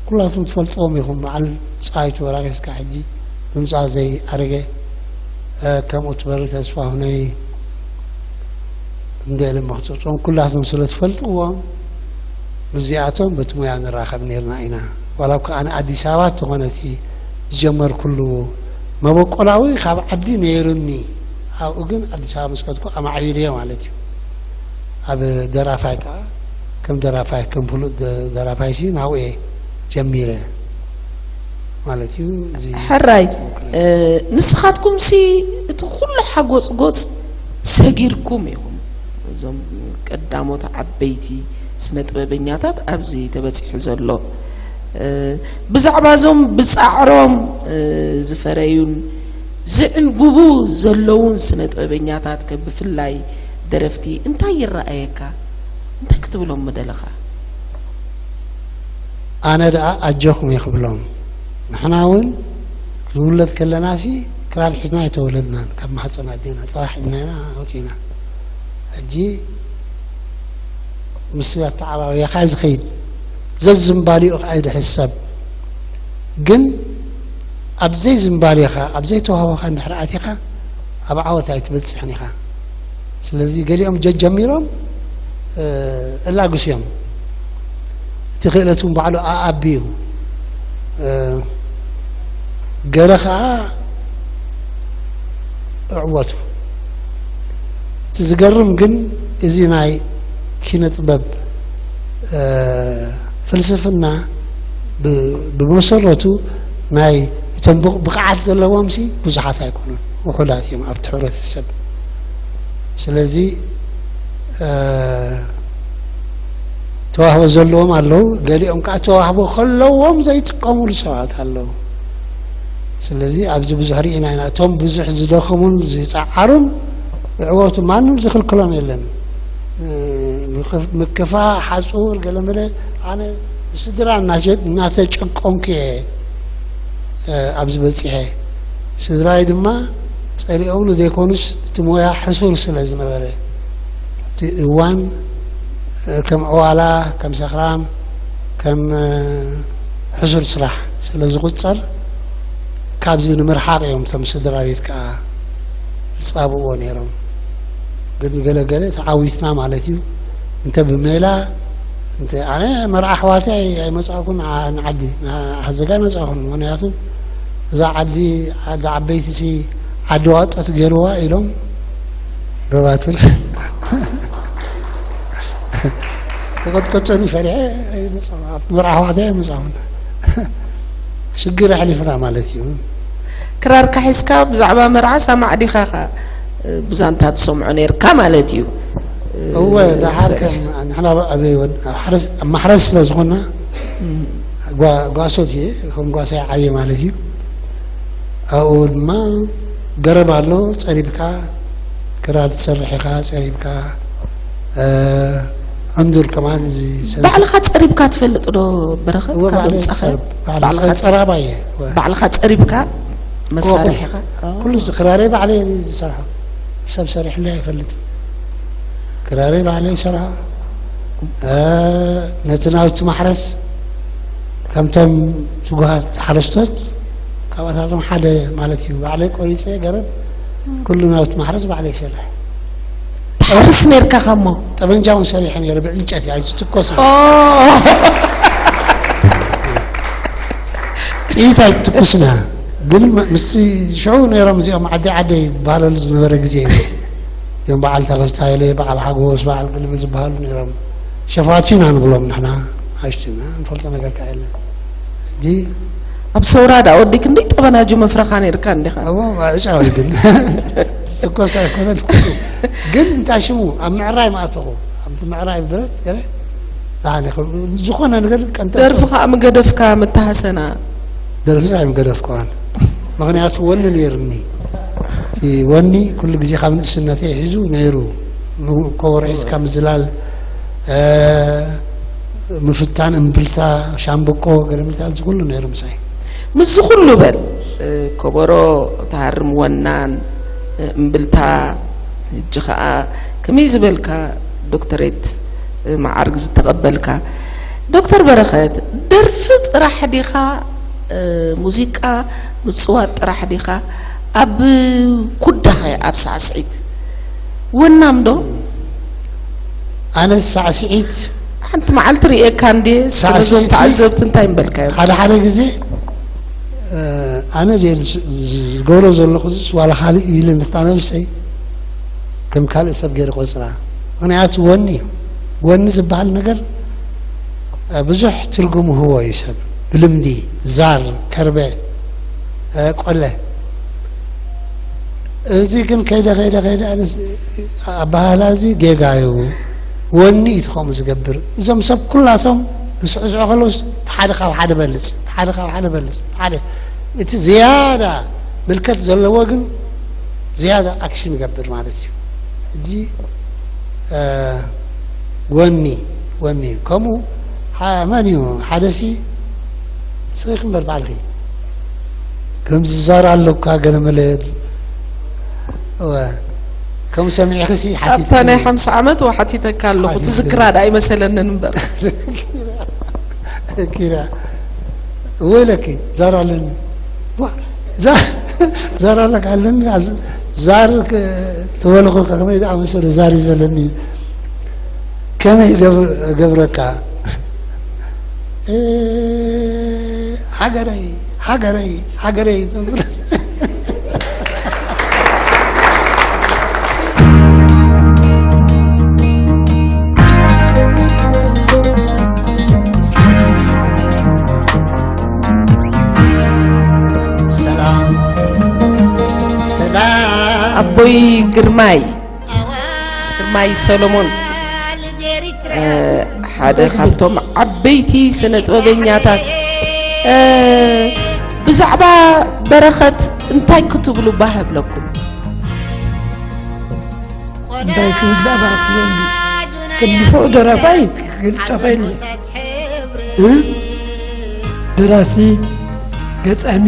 ኩላትኩም ትፈልጥዎም ኢኹም። በዓል ፀሃይቱ ወራቂ እስካብ ሕጂ ድምፃ ዘይኣረገ፣ እ፣ ከምኡ ትበሪ ተስፋሁነይ፣ እንደ ኢለ እሞ ክፅውፅዎም ኩላትኩም ስለ ትፈልጥዎም፣ ምስዚኣቶም በቲ ሙያ ንራኸብ ነይርና ኢና። ዋላ እኳ ኣነ ኣዲስ ኣበባ እንተኾነ እቲ ዝጀመርኩሉ መበቆላዊ ካብ ዓዲ ነይሩኒ፣ ኣብኡ ግን ኣዲስ ኣበባ ምስ ከድኩ ኣማዕቢለዮ ማለት እዩ። ኣብ ደራፋይ ከዓ ከም ደራፋይ፣ ከም ፍሉጥ ደ- ደራፋይሲ ናብኡ እየ ጀሚረ ማለት እዩ። እዚ ሕራይ፣ እ፣ ንስኻትኩምሲ እቲ ኩሉ ሓጎጽጎጽ ሰጊርኩም ኢኹም። እዞም ቀዳሞት ዓበይቲ ስነ ጥበበኛታት ኣብዚ ተበጺሑ ዘሎ፣ እ፣ ብዛዕባ እዞም ብጻዕሮም፣ እ፣ ዝፈረዩን ዝዕንብቡ ዘለዉን ስነ ጥበበኛታት ከ ብፍላይ ደረፍቲ እንታይ ይረኣየካ? እንታይ ክትብሎም ምደለኻ? ኣነ ደኣ ኣጆኹም እየ ክብሎም። ንሕና እውን ክንውለድ ከለናሲ ክራር ሒዝና ኣይተወለድናን። ካብ ማህፀን ኣዴና ጥራሕ ሒዝና ኢና ወፂና። ሕጂ ምስ ኣተዓባብያኻ እዩ ዝኸይድ። ዘዝምባሊኡ ከዓ ይድሕዝ ሰብ። ግን ኣብ ዘይዝምባሌኻ፣ ኣብ ዘይተዋህቦኻ እንድሕር ኣቲኻ፣ ኣብ ዓወት ኣይትበጽሕን ኢኻ። ስለዚ ገሊኦም ጀ- ጀሚሮም፣ እ፣ እላግስ እዮም። እቲ ክእለት እውን ባዕሉ ኣኣቢ እዩ። እ፣ ገለ ኸዓ እዕወቱ። እቲ ዝገርም ግን እዚ ናይ ኪነ ጥበብ፣ እ፣ ፍልስፍና ብ- ብመሰረቱ ናይ እቶም ብቕ- ብቕዓት ዘለዎም ሲ ብዙሓት ኣይኮኑን፣ ውሑዳት እዮም ኣብቲ ሕብረተሰብ። ስለዚ፣ እ፣ ተዋህቦ ዘለዎም ኣለዉ፣ ገሊኦም ከዓ ተዋህቦ ከለዎም ዘይጥቀሙሉ ሰባት ኣለዉ። ስለዚ ኣብዚ ብዙሕ ርኢና ኢና። እቶም ብዙሕ ዝደኸሙን ዝፀዓሩን ይዕወቱ፣ ማንም ዝኽልክሎም የለን። እ፣ ምክፍ- ምክፋእ፣ ሓፁር፣ ገለመለ፣ ኣነ ብስድራ እናሸ- እናተጨቆንኩ እየ፣ እ፣ ኣብዚ በፂሐ። ስድራይ ድማ ፀሊኦምኒ ዘይኮኑስ እቲ ሞያ ሕሱር ስለ ዝነበረ፣ እቲ እዋን፣ እ፣ ከም ዕዋላ፣ ከም ሰኽራም፣ ከም፣ እ፣ ሕሱር ስራሕ ስለ ዝቑፀር፣ ካብዚ ንምርሓቕ እዮም እቶም ስድራ ቤት ከዓ ዝፃብእዎ ነይሮም። ግን ገለ ገለ ተዓዊትና ማለት እዩ። እንተ ብሜላ፣ እንተ ኣነ መርዓ ኣሕዋተይ ኣይ- ኣይመፃእኩን፣ ዓ- ንዓዲ፣ ንሓዘጋ ኣይመፃእኩን። ምኽንያቱ እዛ ዓዲ፣ ዓዲ ዓበይቲ ሲ ዓዲ ዋጠት ገይርዋ ኢሎም፣ ገባትር። ተቐጥቀጨኒ ፈሪሐ ኣይመፃኹን። ኣብ መርዓ ኣሕዋተይ ኣይመፃኹን። ሽግር ኣሕሊፍና ማለት እዩ። ክራርካ ሒዝካ ብዛዕባ መርዓ ሳማዕ ዲኻ ኸ ብዛንታ ትሰምዖ ነይርካ ማለት እዩ። እወ፣ ደሓር ከም ንሕና ኣብ ወድ- ኣብ ሓረስ- ኣብ ማሕረስ ስለ ዝኾንና፣ ጓ- ጓሶት እየ፣ ከም ጓሳይ ዓብየ ማለት እዩ። ኣብኡ ድማ ገረብ ኣሎ፣ ጸሪብካ ክራር ትሰርሕ ኢኻ፣ ጸሪብካ፣ እ፣ ዕንዱር ከማን እዚ ሰንሰ- ባዕልኻ ጸሪብካ ትፈልጥ ዶ በረኸት? እወ፣ ካብ ባዕለይ ምጻኻ? ጸርብ-፣ ባዕለይ ባዕልኻ ጸ- ጸራባይ እየ። እወ። ባዕልኻ ጸሪብካ እወ፣ ኩሉ። መሳርሒኻ? ኩሉ እዚ ክራረይ ባዕለይ እየ ዝሰርሖ። ሰብ ሰሪሕለይ ኣይፈልጥን። ክራረይ ባዕለይ ይሰርሖ። እ፣ ነቲ ናውቲ ማሕረስ ከምቶም ትጉሃት ሓረስቶት ካብኣታቶም ሓደ ማለት እዩ። ባዕለይ ቆሪፀ ገረብ ኩሉ ናውቲ ማሕረስ ባዕለይ ይሰርሕ። ትሓርስ ነርካ ካሞ? ጠበንጃ እውን ሰሪሐ ነይረ ብዕንጨቲ ኣይትትኮስ። ጥይት ኣይትትኩስና ግን ምስቲ ሽዑ ነይሮም እዚኦም ዓዲ ዓደይ ዝበሃለሉ ዝነበረ ግዜ እዩ። እዚኦም በዓል ተኸስተ ሃይለ፣ በዓል ሓጎስ፣ በዓል ግልቢ ዝበሃሉ ነይሮም። ሸፋቱ ኢና ንብሎም ንሕና። ኣሽትና ንፈልጦ ነገር ከ የለን። ሕጂ ኣብ ሰውራ ዳ ወዲ ክንደይ ጠበናጁ መፍረኻ ነይርካ እንዲኻ? እሞ ዕጫ ወይ ግን ትኮስ ኣይኮነን። ግን እንታይ ሽሙ ኣብ ምዕራይ ማእተኹ ኣብቲ ምዕራይ ብረት ገለ ዝኾነ ነገር ቀንጠ ደርፊ ከዓ ምገደፍካ መተሃሰና። ደርፊ ዛይ ምገደፍኩዋን ምክንያቱ ወኒ ነይርኒ። እቲ ወኒ ኩሉ ግዜ ካብ ንእስነተይ ሒዙ ነይሩ። ኮበሮ ሒዝካ ምዝላል፣ ምፍታን፣ እምብልታ፣ ሻምብቆ፣ ገለመለታት እዚ ኩሉ ነይሩ ምሳይ። ምስዚ ኩሉ በል፣ ከበሮ ትሃርም ወናን፣ እምብልታ፣ ሕጂ ኸዓ ከመይ ዝበልካ ዶክተሬት መዓርግ ዝተቐበልካ ዶክተር በረኸት፣ ደርፊ ጥራሕ ዲኻ፣ ሙዚቃ ምጽዋት ጥራሕ ዲኻ፣ ኣብ ኩዳኸ ኣብ ሳዕስዒት ወናም ዶ? ኣነ ሳዕስዒት ሓንቲ መዓልቲ ርእየካ እንዴ እስኪ ነዞም ሳዕስዒት ሲ- ተዓዘብቲ እንታይ ምበልካዮም? ሓደ ሓደ ግዜ ኣነ ድየ ዝገብሮ ዘለኹ ዝስ ዋላ ካልእ ኢለ ንታ ነብሰይ ከም ካልእ ሰብ ገይረ ቆፅራ። ምክንያቱ ወኒ እዩ። ወኒ ዝበሃል ነገር ብዙሕ ትርጉም ህቦ እዩ ሰብ ብልምዲ ዛር ከርበ ቆለ እዚ ግን ከይደ ከይደ ከይደ ኣባሃላ እዚ ጌጋ እዩ። ወኒ እዩ ትኸምኡ ዝገብር። እዞም ሰብ ኩላቶም ዝስዕስዑ ከለውስ ሓደ ካብ ሓደ በልፅ ሓደ ካብ ሓደ በልፅ ሓደ እቲ ዝያዳ ምልከት ዘለዎ ግን ዝያዳ ኣክሽን ይገብር ማለት እዩ። ሕጂ ወኒ ወኒ እዩ። ከምኡ መን እዩ ሓደሲ ስኺ ክንበር ባዕልኺ ከምዚ ዛር ኣለካ ገለ መለ እወ ከም ሰሚዕኺ ሲ ሓቲት ኣብታ ናይ ሓምሳ ዓመት ወሓቲተካ ኣለኹ ትዝክራ ዳ ኣይመሰለንን እምበር ኪራ ወይለኪ ዛር ኣለኒ ዛር ኣለካ ኣለኒ ዛር ተበልኹ ከመይ ዝኣመሰለ ዛር እዩ ዘለኒ ከመይ ገብረካ ሃገረይ ሃገረይ ሃገረይ ኣቦይ ግርማይ ግርማይ ሰሎሞን ሓደ ካብቶም ዓበይቲ ስነ ጥበበኛታት ብዛዕባ በረኸት እንታይ ክትብሉ ባህ ብለኩም? እንታይ ክብል ኣባክለኒ ከም ንፉዕ ደራፋይ ክገልጸኸ የለ ደራሲ ገጣሚ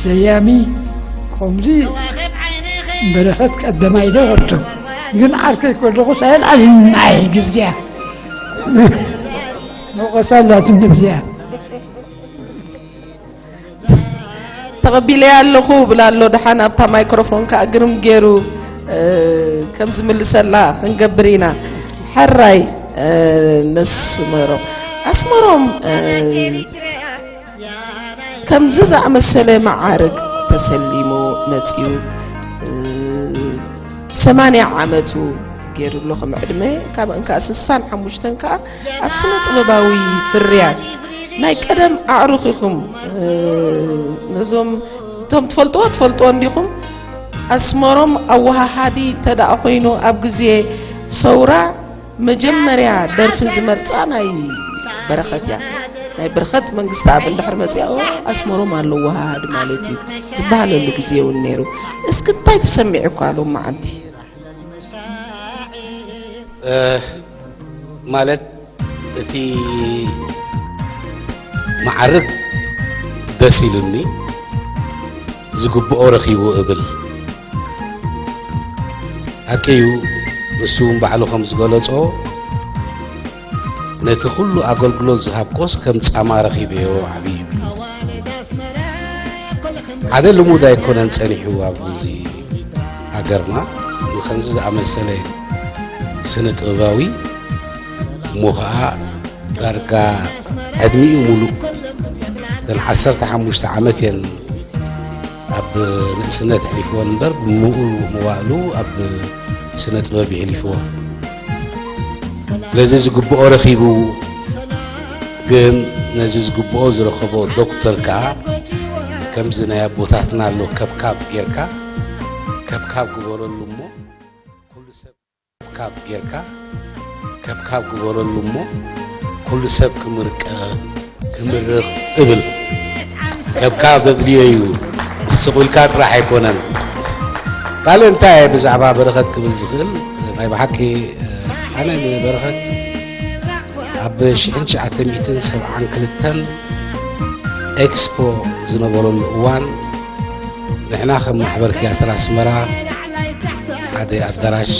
ሰያሚ ከምዚ በረኸት ቀደማይ ዶ ወርዶ ግን ዓርከይ ከለኹ ሳይል ኣልናይ ግዝያ መቆሳላት ንብዚያ ተቐቢለያ ኣለኹ ብላ ኣሎ ደሓን ኣብታ ማይክሮፎን ከዓ ግርም ገይሩ ከም ዝምልሰላ ክንገብር ኢና። ሕራይ ነስመሮም ኣስመሮም ከምዚ ዝኣመሰለ መዓርግ ተሰሊሙ መፅዩ ሰማንያ ዓመቱ ገይሩ ኣሎ ከም ዕድመ ካብ እንካ ስሳን ሓሙሽተን ከዓ ኣብ ስነ ጥበባዊ ፍርያት ናይ ቀደም ኣዕሩኽ ኢኹም ነዞም እቶም ትፈልጥዎ ትፈልጥዎ እንዲኹም ኣስመሮም ኣወሃሃዲ እንተ ደኣ ኮይኑ ኣብ ግዜ ሰውራ መጀመርያ ደርፊ ዝመርጻ ናይ በረኸት እያ። ናይ በረኸት መንግስቲ ኣብ እንድሕር መጽያ ኣስመሮም ኣለዎ ሃሃድ ማለት እዩ ዝበሃለሉ ግዜ እውን ነይሩ። እስኪ እንታይ ተሰሚዑ እኳ ሎም መዓንቲ? ማለት እቲ መዓርግ ደስ ኢሉኒ ዝግብኦ ረኺቡ እብል። ሓቂ እዩ፣ ንሱ እውን ባዕሉ ከም ዝገለጾ፣ ነቲ ኩሉ ኣገልግሎት ዝሃብኮስ ከም ጻማ ረኺበዮ ዓብዩ እዩ። ሓደ ልሙድ ኣይኮነን ጸኒሑ ኣብዚ ሃገርና ንኸምዚ ዝኣመሰለ ስነ ጥበባዊ እሞ ኸኣ ዳርጋ ዕድሚኡ ሙሉእ፣ እተን ዓሰርተ ሓሙሽተ ዓመት እየን ኣብ ንእስነት ኣሕሊፍወን እምበር፣ ብምሉእ መዋእሉ ኣብ ስነ ጥበብ የሕሊፍዎ። ስለዚ ዝግብኦ ረኺቡ፣ ግን ነዚ ዝግብኦ ዝረኸቦ ዶክተር ከኣ ከምዚ ናይ ኣቦታትና ኣሎ፣ ከብካብ ጌርካ፣ ከብካብ ግበረሉ እሞ ኩሉ ሰብ ከብካብ ጌርካ፣ ከብካብ ግበረሉ እሞ ኩሉ ሰብ ክምርቀ-፣ ክምርቕ እብል። ከብካብ ዘድልዮ እዩ። ስቕ ኢልካ ጥራሕ ኣይኮነን። ካልእ እንታይ እየ ብዛዕባ በረኸት ክብል ዝኽእል? ናይ ብሓቂ፣ ኣነ ንበረኸት ኣብ ሽሕን ትሽዓተ ሚእትን ሰብዓን ክልተን ኤክስፖ ዝነበረሉ እዋን፣ ንሕና ከም ማሕበር ትያትር ኣስመራ ሓደ ኣዳራሽ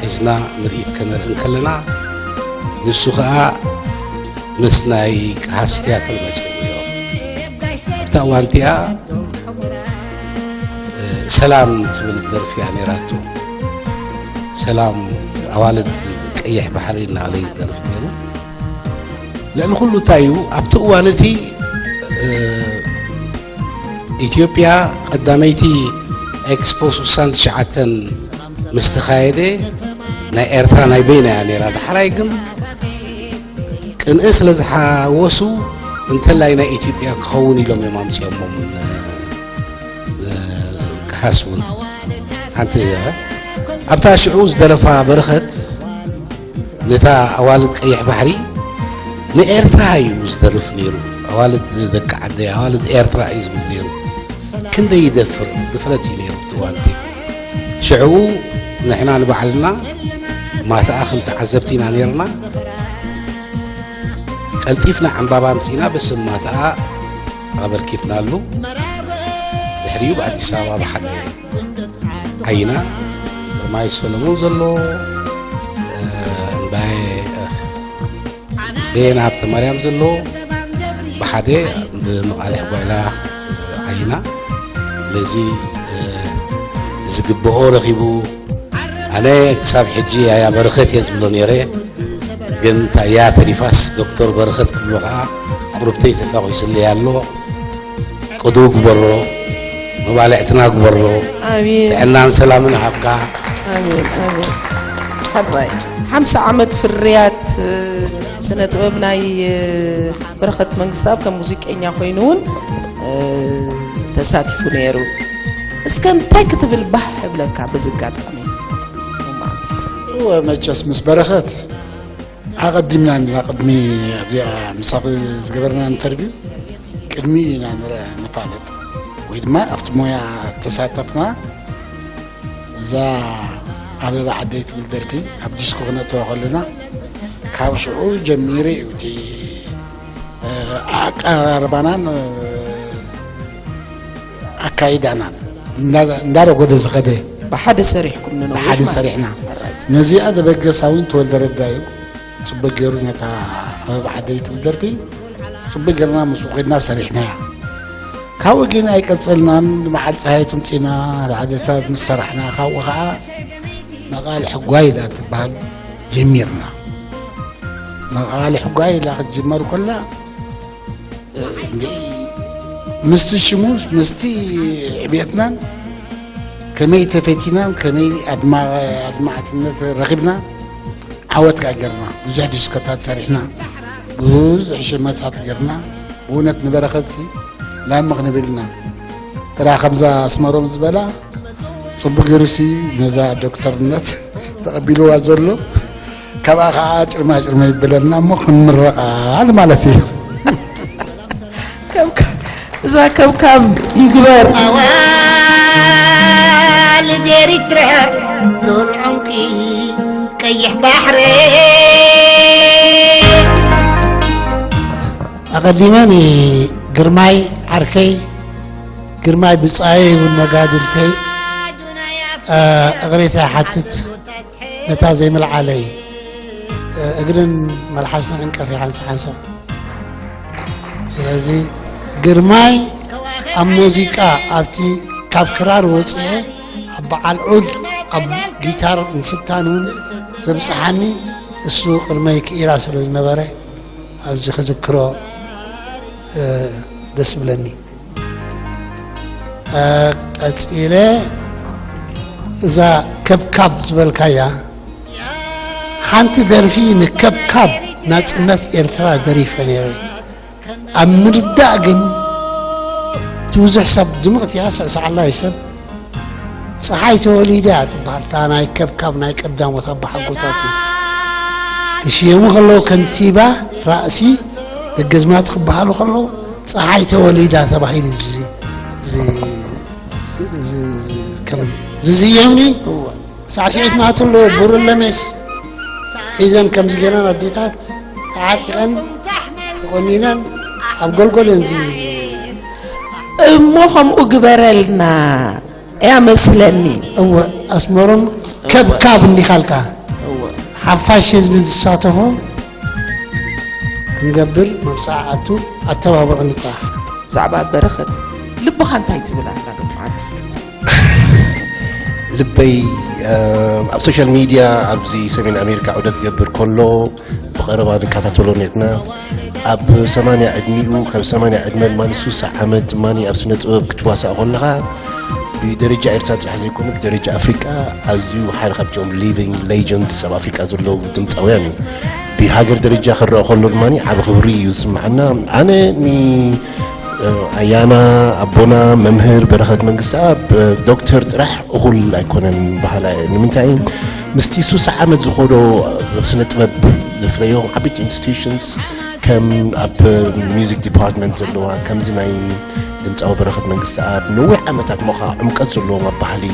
ሒዝና ምርኢት ከነርኢ እንከለና፣ ንሱ ኸኣ ምስ ናይ ቀሃስ ትያትር መጺኡ ነይሩ። ኣብታ እዋን እቲኣ፣ እ፣ ሰላም ትብል ደርፊ እያ ነይራቶ። ሰላም ኣዋልድ ቀይሕ ባሕሪ እናበለ እዩ ዝደርፍ ነይሩ። ልዕሊ ኩሉ እንታይ እዩ፣ ኣብቲ እዋን እቲ፣ እ፣ ኢትዮጵያ ቀዳመይቲ ኤክስፖ ስሳን ትሽዓተን ምስ ተኻየደ፣ ናይ ኤርትራ ናይ በይና እያ ነይራ። ዳሕራይ ግን ቅንኢ ስለ ዝሓወሱ፣ እንተላይ ናይ ኢትዮጵያ ክኸውን ኢሎም እዮም ኣምጺኦሞም። እ፣ ቀሃስ እውን ሓንቲ እያ። ኣብታ ሽዑ ዝደረፋ በረኸት ነታ ኣዋልድ ቀይሕ ባሕሪ ንኤርትራ እዩ ዝደርፍ ነይሩ። ኣዋልድ ደቂ ዓደይ፣ ኣዋልድ ኤርትራ እዩ ዝብል ነይሩ። ክንደይ ይደፍር ድፍረት እዩ ነይሩ እቲ እዋን እቲ። ሽዑ ንሕና ንባዕልና ማትኣ ከም ተዓዘብቲ ኢና ነይርና። ቀልጢፍና ዕምባባ ኣምጺእና ብስም ማትኣ ኣበርኪትናሉ። ድሕሪኡ ብኣዲስ ኣበባ ብሓደ ዓይና፣ ግርማይ ሰሎሞን ዘሎ፣ እ፣ እምባየ፣ እ፣ ቤን ሃብተ ማርያም ዘሎ ብሓደ ብምቓልሕ ጓይላ ዓይና። ስለዚ፣ እ፣ ዝግብኦ ረኺቡ። ኣነ ክሳብ ሕጂ ያያ በረኸት እየ ዝብሎ ነይረ፣ ግን ታያ ተሪፋስ ዶክተር በረኸት ክብሎ ኸዓ ቁርብተይ ተፋቒስለይ ኣሎ። ቅዱው ግበሮ፣ መባልዕትና ግበሮ። ኣሜን። ጥዕናን ሰላምን ሃብካ። ኣሜን፣ ኣሜን። ሓራይ ሓምሳ ዓመት ፍርያት፣ እ፣ ስነ ጥበብ ናይ፣ እ፣ በረኸት መንግስተኣብ ከም ሙዚቀኛ ኮይኑ እውን፣ እ፣ ተሳቲፉ ነይሩ። እስከ እንታይ ክትብል ባህ እብለካ በዚ ኣጋጣሚ? እወ፣ መቸስ ምስ በረኸት ኣቐዲምና እንዲና ቅድሚ ኣብዚኣ ምሳኺ ዝገበርና ኢንተርቪው ቅድሚ ኢና ንረ-፣ ንፋለጥ ወይ ድማ ኣብቲ ሞያ ተሳተፍና። እዛ ኣበባ ዓደይ ትብል ደርፊ ኣብ ዲስኮ ክነእተዋ ከለና ካብ ሽዑ ጀሚሩ እዩ እቲ፣ እ፣ ኣቀራርባናን፣ እ፣ ኣካይዳናን እንዳ-፣ እንዳረጎደ ዝኸደ። ብሓደ ሰሪሕኩም ንነዊሕ ብሓደ ማለት ሰሪሕና። እዩ። ነዚኣ ዘበገሳ እውን ተወልደ ረዳ እዩ። ጽቡቅ ገይሩ ነታ ኣበባ ዓደይ ትብል ደርፊ ጽቡቅ ገይርና ምስኡ ኬድና ሰሪሕናያ። ካብኡ ግን ኣይቀጸልናን። ንበዓል ጸሃይ ትምጺና፣ ራዕድታት ምስ ሰራሕና፣ ካብኡ ኸኣ መቓልሕ ጓይላ ትበሃል ጀሚርና። መቓልሕ ጓይላ ክትጅመር ከላ፣ እንዴ፣ ምስቲ ሽሙ፣ ምስቲ ዕብየትናን ከመይ ተፈቲናን ከመይ ኣድማ-፣ ኣድማዕትነት ረኺብና ዓወት ከኣ ጌርና። ብዙሕ ዲስኮታት ሰሪሕና፣ ብዙሕ ሽመታት ጌርና። ብእውነት ንበረኸትሲ ላም ክንብል ኢና። ጥራ ከምዛ ኣስመሮም ዝበላ ጽቡቅ ገይሩሲ ነዛ ዶክተርነት ተቐቢልዋ ዘሎ፣ ካብኣ ኸዓ ጭርማ ጭርማ ይበለና እሞ ክንምረቓ ማለት እዩ። ከብካ-፣ እዛ ከብካብ ይግበር። ኣዋልድ ኤሪትራ ሉል ዑንቂ ቀይሕ ባሕሪ። ኣቐዲመ ንግርማይ ዓርከይ፣ ግርማይ ብጻየይ እውን መጋድልተይ፣ እቕሬታ ይሓትት። ነታ ዘይምልዓለይ እግርን መልሓስን ዕንቀፍ ይሓንሳ ሓንሳ። ስለዚ ግርማይ ኣብ ሙዚቃ ኣብቲ ካብ ክራር ወፅኤ ኣብ በዓል ዑድ ኣብ ጊታር ምፍታን እውን ዘብፅሓኒ እሱ ቅድመይ ክኢራ ስለ ዝነበረ ኣብዚ ክዝክሮ ደስ ብለኒ። ቀጺለ እዛ ከብካብ ዝበልካያ ሓንቲ ደርፊ ንከብካብ ናጽነት ኤርትራ ደሪፈ ነይረ። ኣብ ምርዳእ ግን እቲ ብዙሕ ሰብ ድምቕቲ እያ፣ ስዕስዓላ እዩ ሰብ። ጸሓይ ተወሊዳ እያ ትበሃል። እታ ናይ ከብካብ ናይ ቀዳሞት ኣባሓጎታትና ክሽየሙ ከለዉ ከንቲባ ራእሲ ደገዝማት ክበሃሉ ከለዉ ጸሓይ ተወሊዳ ተባሂሉ ዝ- ዝ- ዝ- ከም ዝዝየምኒ ሳዕስዒት ናቱ ኣለዎ። ብሩለ ሜስ ሒዘን ከምዚ ገይረን ኣዴታት ተዓጢቐን ተቖኒነን ኣብ ጎልጎል እየን ዝ- እሞ ከምኡ ግበረልና እያ መስለኒ። እወ ኣስመሮም ከብካብ እንዲኻልካ ሓፋሽ ህዝቢ ዝሳተፎ ክንገብር መብፅዓ ኣቱ ኣተባብዑ ንፅራሕ። ብዛዕባ በረኸት ልብኻ እንታይ ትብል ኣላ ዶ መዓት እስኪ? ልበይ ኣብ ሶሻል ሚድያ ኣብዚ ሰሜን ኣሜሪካ ዑደት ክገብር ከሎ ብቐረባ ንከታተሎ ነርና። ኣብ ሰማንያ ዕድሚኡ ካብ ሰማንያ ዕድመ ድማ ንሱሳ ዓመት ድማ ኣብ ስነ ጥበብ ክትዋሳእ ከለኻ ብደረጃ ኤርትራ ጥራሕ ዘይኮነ ብደረጃ ኣፍሪቃ ኣዝዩ ሓደ ካብቶም ሊቪንግ ሌጀንድስ ኣብ ኣፍሪቃ ዘለዉ ድምፃውያን እዩ። ብሃገር ደረጃ ክረአ ከሎ ድማ ዓብ ክብሪ እዩ ዝስምዓና። ኣነ ን ኣያና ኣቦና መምህር በረኸት መንግስተኣብ ዶክተር ጥራሕ እኹል ኣይኮነን በሃላይ እየ። ንምንታይ ምስቲ ሱሳ ዓመት ዝኸዶ ስነ ጥበብ ዘፍረዮም ዓበይቲ ኢንስቲቱሽንስ ከም ኣብ ሚዚክ ዲፓርትመንት ዘለዋ ከምዚ ናይ ድምፃዊ በረኸት መንግስተኣብ ነዊሕ ዓመታት ሞኻ ዕምቀት ዘለዎም ኣብ ባህሊ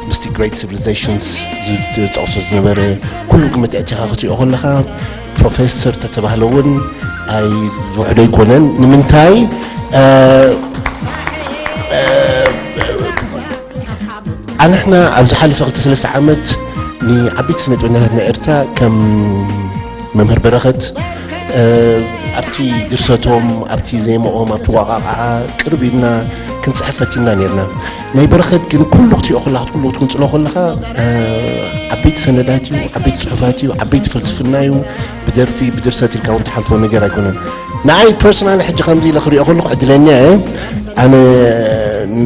ምስቲ ግሬት ሲቪሊዜሽንስ ዝጠቕሶ ዝነበረ ኩሉ ግምት ኣእቲኻ ክትሪኦ ከለኻ ፕሮፌሰር ተተባህለ እውን ኣይ ዝውሕዶ ኣይኮነን። ንምንታይ ኣንሕና ኣብ ዝሓለፈ ክልተ ሰለስተ ዓመት ንዓበይቲ ስነ ጥበኛታት ናይ ኤርትራ ከም መምህር በረኸት ኣብቲ ድርሰቶም ኣብቲ ዜማኦም ኣብቲ ዋቃቕዓ ቅርብ ኢልና ክንፅሕፍ ፈቲና ነርና። ናይ በረኸት ግን ኩሉ ክትሪኦ ከለኻ ኩሉ ክትግንፅሎ ከለኻ ዓበይቲ ሰነዳት እዩ፣ ዓበይቲ ፅሑፋት እዩ፣ ዓበይቲ ፍልስፍና እዩ። ብደርፊ ብድርሰት ኢልካ እውን ትሓልፎ ነገር ኣይኮነን። ንዓይ ፐርሰናል ሕጂ ከምዚ ኢለ ክሪኦ ከለኹ ዕድለኛ እየ። ኣነ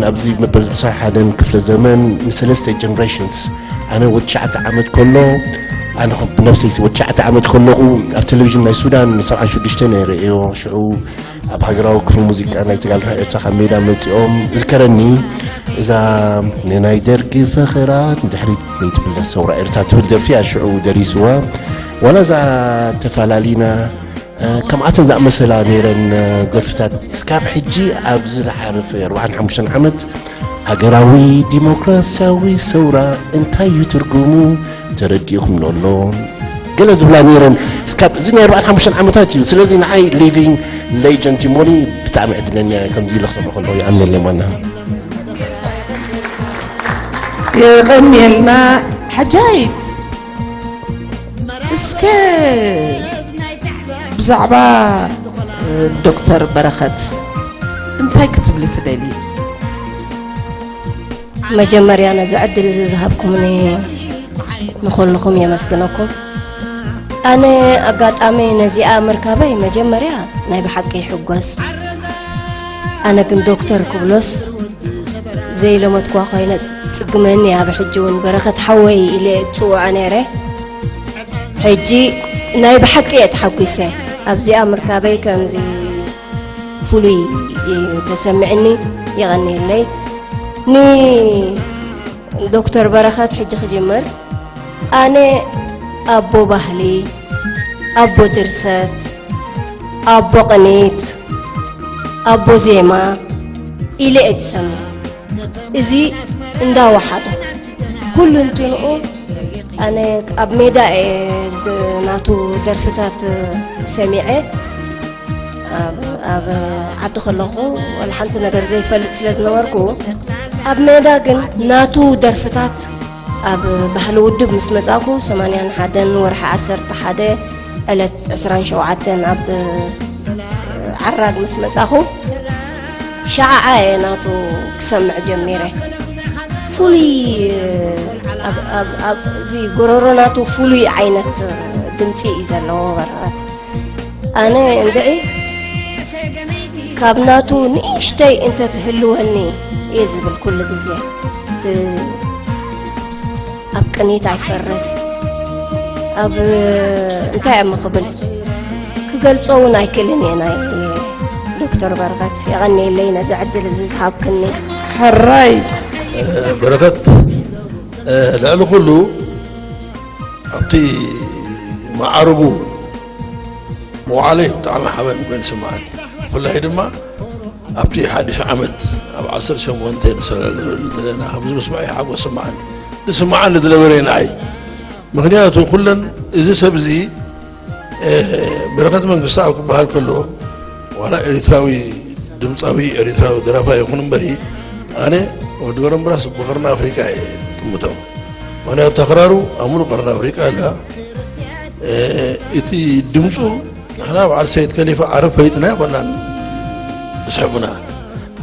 ኣብዚ መበል ዕስራን ሓደን ክፍለ ዘመን ንሰለስተ ጀነሬሽንስ ኣነ ወዲ ትሽዓተ ዓመት ከሎ ኣነ ብነብሰይ ወዲ ትሽዓተ ዓመት ከለኹ ኣብ ቴሌቪዥን ናይ ሱዳን ሰብዓን ሽዱሽተ ነይረ እዮ ሽዑ ኣብ ሃገራዊ ክፍሊ ሙዚቃ ናይ ተጋድሎ ኤርትራ ካብ ሜዳ መጺኦም እዝከረኒ። እዛ ንናይ ደርጊ ፈኸራ ንድሕሪት ዘይትምለስ ሰውራ ኤርትራ ትብል ደርፊ እያ ሽዑ ደሪስዋ። ዋላ እዛ ተፈላሊና ከምኣተን ዝኣመሰላ ነይረን ደርፍታት እስካብ ሕጂ ኣብዚ ዝሓለፈ ኣርባዓን ሓሙሽተን ዓመት ሃገራዊ ዲሞክራሲያዊ ሰውራ እንታይ እዩ ትርጉሙ ተረዲእኹም ዶ ኣሎ ገለ ዝብላ ነይረን እስካብ እዚ ናይ ኣርባዓን ሓሙሽተን ዓመታት እዩ። ስለዚ ንዓይ ሊቪንግ ሌጀንድ እዩ እሞኒ ብጣዕሚ ዕድለኛ እየ ከምዚ ኢለ ክሰምዖ ከለኹ። ይቐንየለይ ማና። የቐንየልና ሓጃይት። እስከ ብዛዕባ ዶክተር በረኸት እንታይ ክትብሊ ትደልዪ? መጀመርያ ነዚ ዕድል እዚ ዝሃብኩምኒ ንኹልኹም የመስግነኩም። ኣነ ኣጋጣሚ ነዚኣ ምርካበይ መጀመርያ ናይ ብሓቂ ይሕጎስ። ኣነ ግን ዶክተር ክብሎስ ዘይለመድኳ ኮይነ ጽግመኒ እያ። ብሕጂ እውን በረኸት ሓወይ ኢለ እየ ዝጽውዖ ነይረ። ሕጂ ናይ ብሓቂ እየ ተሓጒሰ። ኣብዚኣ ምርካበይ ከምዚ ፍሉይ እዩ ተሰሚዕኒ። የቐንየለይ። ንዶክተር በረኸት ሕጂ ክጅምር። ኣነ ኣቦ ባህሊ፣ ኣቦ ድርሰት፣ ኣቦ ቅኒት፣ ኣቦ ዜማ ኢለ እየ ዝሰምዕ። እዚ እንዳወሓዶ ኩሉ እንትንኡ ኣነ ኣብ ሜዳ እየ ድ- ናቱ ደርፍታት ሰሚዐ። ኣብ- ኣብ ዓዲ ከለኹ ዋላ ሓንቲ ነገር ዘይፈልጥ ስለ ዝነበርኩ ኣብ ሜዳ ግን ናቱ ደርፍታት ኣብ ባህሊ ውድብ ምስ መጻኹ ሰማንያን ሓደን ወርሒ ዓሰርተ ሓደ ዕለት ዕስራን ሸውዓተን ኣብ ዓራግ ምስ መጻኹ ሸዓዓ እየ ናቱ ክሰምዕ ጀሚረ። ፍሉይ ኣብ- ኣብ- ኣብዚ ጎረሮ ናቱ ፍሉይ ዓይነት ድምፂ እዩ ዘለዎ በረኸት። ኣነ እንድዒ ካብ ናቱ ንእሽተይ እንተትህልወኒ እየ ዝብል ኩሉ ግዜ። እ- ኣብ ቅኒት ኣይፈርስ ኣብ እንታይ እሞ ክብል ክገልጾ እውን ኣይክእልን እየ። ናይ ዶክተር በረኸት የቐንየለይ ነዚ ዕድል እዚ ዝሃብክኒ። ሕራይ በረኸት ልዕሊ ኩሉ ኣብቲ መዓርጉ መውዓለይ ብጣዕሚ ሓበን ኮይኑ ስምዓኒ። ብፍላይ ድማ ኣብቲ ሓድሽ ዓመት ኣብ ዓሰርተ ሸሞንተ ንሰለና ከምዚ ምስማዕ ሓጎስ ስምዓኒ። ዝስምዓኒ ዝነበረ ንዓይ ምክንያቱ ኩለን እዚ ሰብ እዚ በረኸት መንግስቱ ኣብ ክበሃል ከሎ ዋላ ኤሪትራዊ ድምፃዊ ኤሪትራዊ ደራፋ ይኹን እምበሪ ኣነ ወዲ በረምብራስ ብቐርኒ ኣፍሪቃ እየ ጥምቶም። ምክንያቱ ተኽራሩ ኣብ ሙሉእ ቀርኒ ኣፍሪቃ ኣላ። እቲ ድምፁ ንሕና በዓል ሰይድ ከሊፋ ዓረብ ፈሊጥና ይኮናን ዝስሕቡና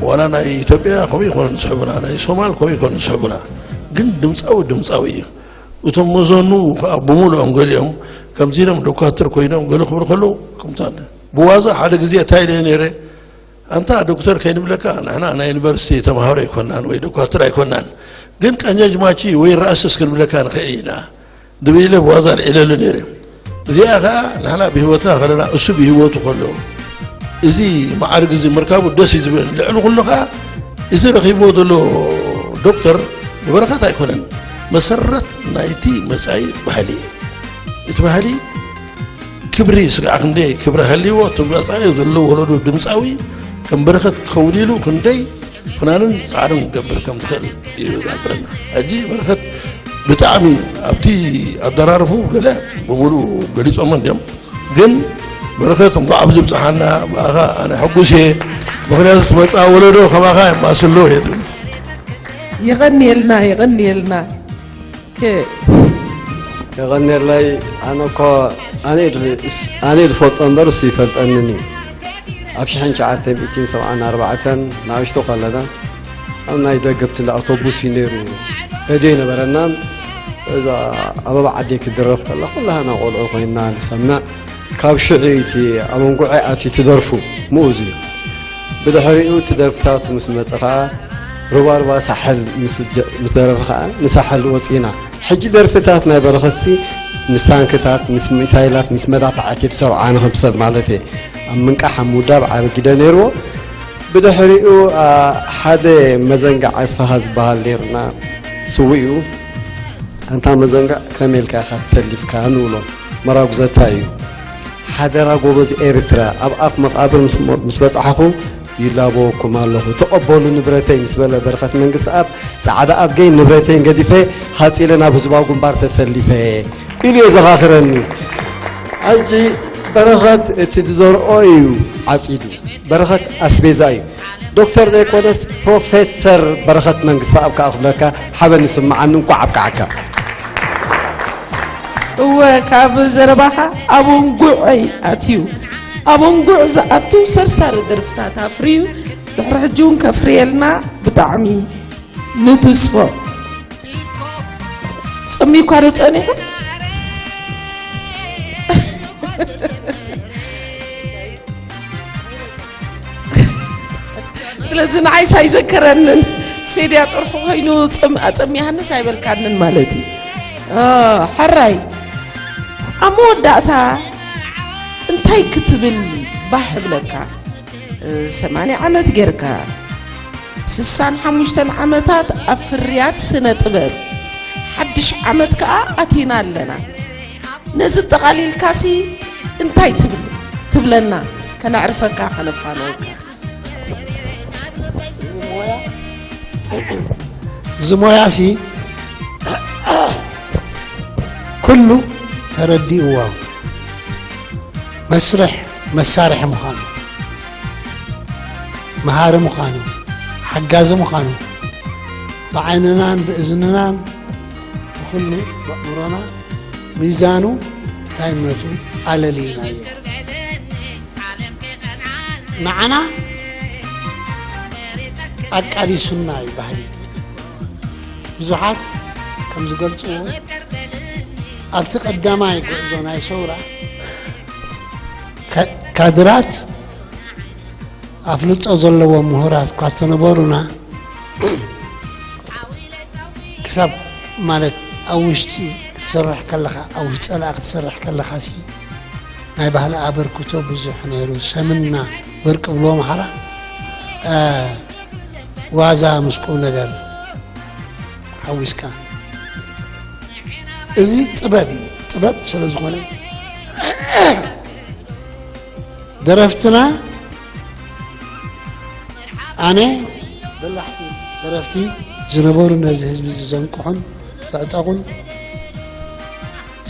ዋላ ናይ ኢትዮጵያ ከምኡ ይኮኑ ዝስሕቡና ናይ ሶማል ከምኡ ይኮኑ ዝስሕቡና ግን ድምፃዊ ድምፃዊ እዩ። እቶም መዘኑ ከዓ ብምሉኦም ገሊኦም ከምዚ ኢሎም ዶኳትር ኮይኖም ገለ ክብሉ ከለዉ ከምታ ብዋዛ ሓደ ግዜ እንታይ ኢለ ነይረ ኣንታ ዶክተር ከይንብለካ ንሕና ናይ ዩኒቨርሲቲ ተምሃሮ ኣይኮናን ወይ ዶኳትር ኣይኮናን ግን ቀኛጅማቺ ወይ ራእስስ ክንብለካ ንኽእል ኢና ድብይለ ብዋዛ ልዒለሉ ነይረ እዚኣ ከዓ ንሕና ብህይወትና ከለና እሱ ብህይወቱ ከሎ እዚ መዓርግ እዚ ምርካቡ ደስ እዩ ዝብል ልዕሊ ኩሉ ከዓ እዚ ረኪብዎ ዘሎ ዶክተር ንበረኸት ኣይኮነን መሰረት ናይቲ መፃኢ ባህሊ እቲ ባህሊ ክብሪ ስጋዕ ክንደይ ክብሪ ሃልይዎ እቲ መፃኢ ዘሎ ወለዶ ድምፃዊ ከም በረኸት ክኸውን ኢሉ ክንደይ ፍናንን ፃዕርን ክገብር ከም ዝኽእል እዩ ዝሕብረና ሕጂ በረኸት ብጣዕሚ ኣብቲ ኣደራርፉ ገለ ብምሉኡ ገሊፆሞ እንዲዮም ግን በረኸት እንኳዕ ኣብዚ ብፅሓና ብኣኻ ኣነ ሕጉስ እየ ምክንያቱ ትመፅኣ ወለዶ ከማኻ የማስሎ እየ ዝብል የቐንየልና የቐንየልና ከ የቐንየለይ ኣነ እኮ ኣነ እየ ዝፈልጦ እምበር እሱ ይፈልጠንን እዩ ኣብ ሽሕን ትሽዓተ ሚእትን ሰብዓን ኣርባዕተን ንኣሽቱ ከለና ኣብ ናይ ደገ ብትለ ኣውቶቡስ እዩ ነይሩ ሬድዮ ኣይነበረናን እዛ ኣበባ ዓደይ ክድረፍ ከላ ኩላህና ቆልዑ ኮይንና ንሰምዕ ካብ ሽዑ እቲ ኣብ እንጉዐ ኣትዩ ትደርፉ ምኡዝ እዩ ብድሕሪኡ እቲ ደርፍታቱ ምስ መፀ ከዓ ሩባሩባ ሳሕል ምስ ደረፈ ከዓ ንሳሕል ወፂና ሕጂ ደርፍታት ናይ በረኸትሲ ምስ ታንክታት ምስ ሚሳይላት ምስ መዳፍዓት እየ ትሰርዖ ኣነ ከም ሰብ ማለት እየ ኣብ ምንቃሕ ኣብ ምውዳብ ዓቢ ግደ ነይርዎ ብድሕሪኡ ሓደ መዘንጋዕ ኣስፋሃ ዝበሃል ነይርና ስውእ እዩ ኣንታ መዘንጋዕ ከመይ ኢልካ ኢኻ ተሰሊፍካ ንብሎ መራጉዘታ እዩ ሓደራ ጎበዝ ኤርትራ ኣብ ኣፍ መቓብር ምስ በጻሕኹ ይላበወኩም ኣለኹ ተቐበሉ ንብረተይ ምስ በለ በረኸት መንግስት ኣብ ጻዕዳ ኣድገይ ንብረተይን ገዲፈ ሃጺለ ናብ ህዝባዊ ግንባር ተሰሊፈ ኢሉ የዘኻኽረኒ። ሕጂ በረኸት እቲ ዝዘርኦ እዩ ዓጺዱ። በረኸት ኣስቤዛ እዩ። ዶክተር ዘይኮነስ ፕሮፌሰር በረኸት መንግስተኣብ ከኣ ክብለካ ሓበን ይስምዓኒ እንኳዕ ኣብቅዓካ። እወ ካብ ዘረባኻ ኣብ እንጉዐይ ኣትዩ ኣብ እንጉዕ ዝኣቱ ሰርሳሪ ደርፍታት ኣፍርዩ ድሕሪ ሕጂ እውን ከፍርየልና ብጣዕሚ ንትስፎ ጸሚኳ ዶ ጸኒሑ ስለዚ ንዓይስ ኣይዘከረንን ሴድያ ጥርሑ ኮይኑ ኣጸሚሃንስ ኣይበልካንን ማለት እዩ ሕራይ ኣብ መወዳእታ እንታይ ክትብል ባህ እብለካ ሰማንያ ዓመት ጌርካ ስሳን ሓሙሽተን ዓመታት ኣብ ፍርያት ስነ ጥበብ ሓድሽ ዓመት ከኣ ኣቲና ኣለና ነዚ ጠቓሊልካሲ እንታይ ትብል ትብለና ከነዕርፈካ ከነፋነወካ እዚ ሞያሲ ኩሉ ተረዲእዎ መስርሕ መሳርሒ ምዃኑ መሃሪ ምዃኑ ሓጋዚ ምዃኑ ብዓይንናን ብእዝንናን ኩሉ ብኣእምሮና ሚዛኑ እንታይነቱ ኣለልይናዮ። ንዓና ኣቃሊሱና እዩ ባህሊ። ብዙሓት ከም ዝገልጽዎ ኣብቲ ቀዳማይ ጉዕዞ ናይ ሰውራ ካ-፣ ካድራት ኣፍልጦ ዘለዎም ምሁራት እኳ ተነበሩና፣ ክሳብ ማለት ኣብ ውሽጢ ክትሰርሕ ከለኻ፣ ኣብ ውሽጢ ጸላኢ ክትሰርሕ ከለኻ ሲ ናይ ባህሊ ኣበርክቶ ብዙሕ ነይሩ። ሰምና ወርቂ ብሎ ኣምሓራ፣ እ፣ ዋዛ ምስ ቁም ነገር ሓዊስካ። እዚ ጥበብ እዩ። ጥበብ ስለ ዝኾነ ደረፍትና ኣነ በላሕቲ ደረፍቲ ዝነበሩ ነዚ ህዝቢ እዚ ዘንቅሑን ዘዕጠቑን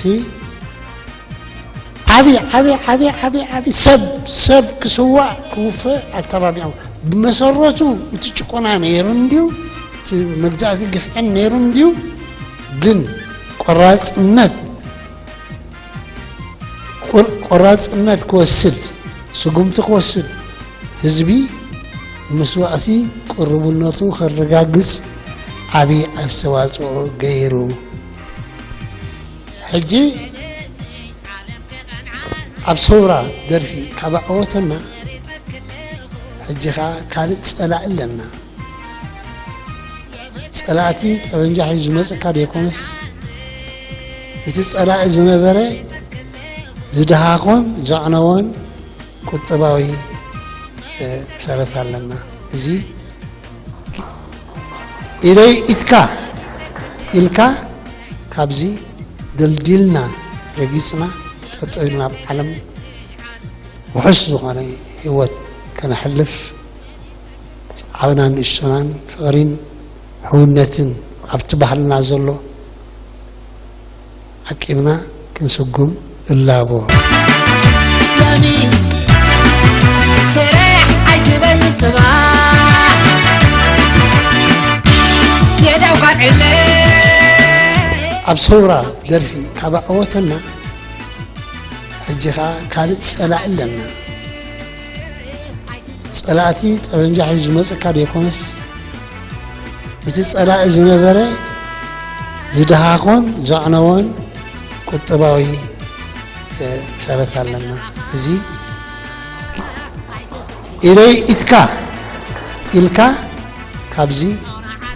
ሲ ዓቢ፣ ዓቢ፣ ዓቢ፣ ዓቢ፣ ዓቢ ሰብ፣ ሰብ ክስዋእ ክውፈ ኣተባቢዖም። ብመሰረቱ እቲ ጭቆና ነይሩ እንድዩ፣ እቲ መግዛእቲ ግፍዕን ነይሩ እንድዩ፣ ግን ቆራጽነት፣ ቆር-፣ ቆራጽነት ክወስድ፣ ስጉምቲ ክወስድ፣ ህዝቢ መስዋእቲ ቅሩብነቱ ከረጋግጽ ዓቢ ኣስተዋጽኦ ገይሩ። ሕጂ ኣብ ሰውራ ደርፊ ካብ ኣዕወተና፣ ሕጂ ኸኣ ካልእ ጸላኢ ኣለና። ጸላእቲ ጠበንጃ ሒዙ ዝመጽእካ ደይኮነስ፣ እቲ ጸላኢ ዝነበረ ዝደሃኾን ዘዕነወን ቁጠባዊ፣ እ፣ ሰረት ኣለና። እዚ ኢደይ ኢትካ ኢልካ ካብዚ ደልዲልና ረጊጽና ጠጠው ኢልና ኣብ ዓለም ውሑስ ዝኾነ ህይወት ከነሕልፍ ዓብናን ንእሽቶናን ፍቕሪን ሕውነትን ኣብቲ ባህልና ዘሎ ዓቂብና ክንስጉም እላቦ። ሎሚ ስራሕ ዓጅበኒ ጽባሕ የዳው ካብ ዕለ ኣብ ሰውራ ደርፊ ካብ ኣዕወተና፣ ሕጂ ኸኣ ካልእ ጸላኢ ኣለና። ጸላእቲ ጠበንጃ ሒዙ ዝመጽእካ ደይኮነስ፣ እቲ ጸላኢ ዝነበረ ዝደሃኾን ዘዕነወን ቁጠባዊ፣ እ፣ ሰረት ኣለና። እዚ ኢደይ ኢትካ ኢልካ ካብዚ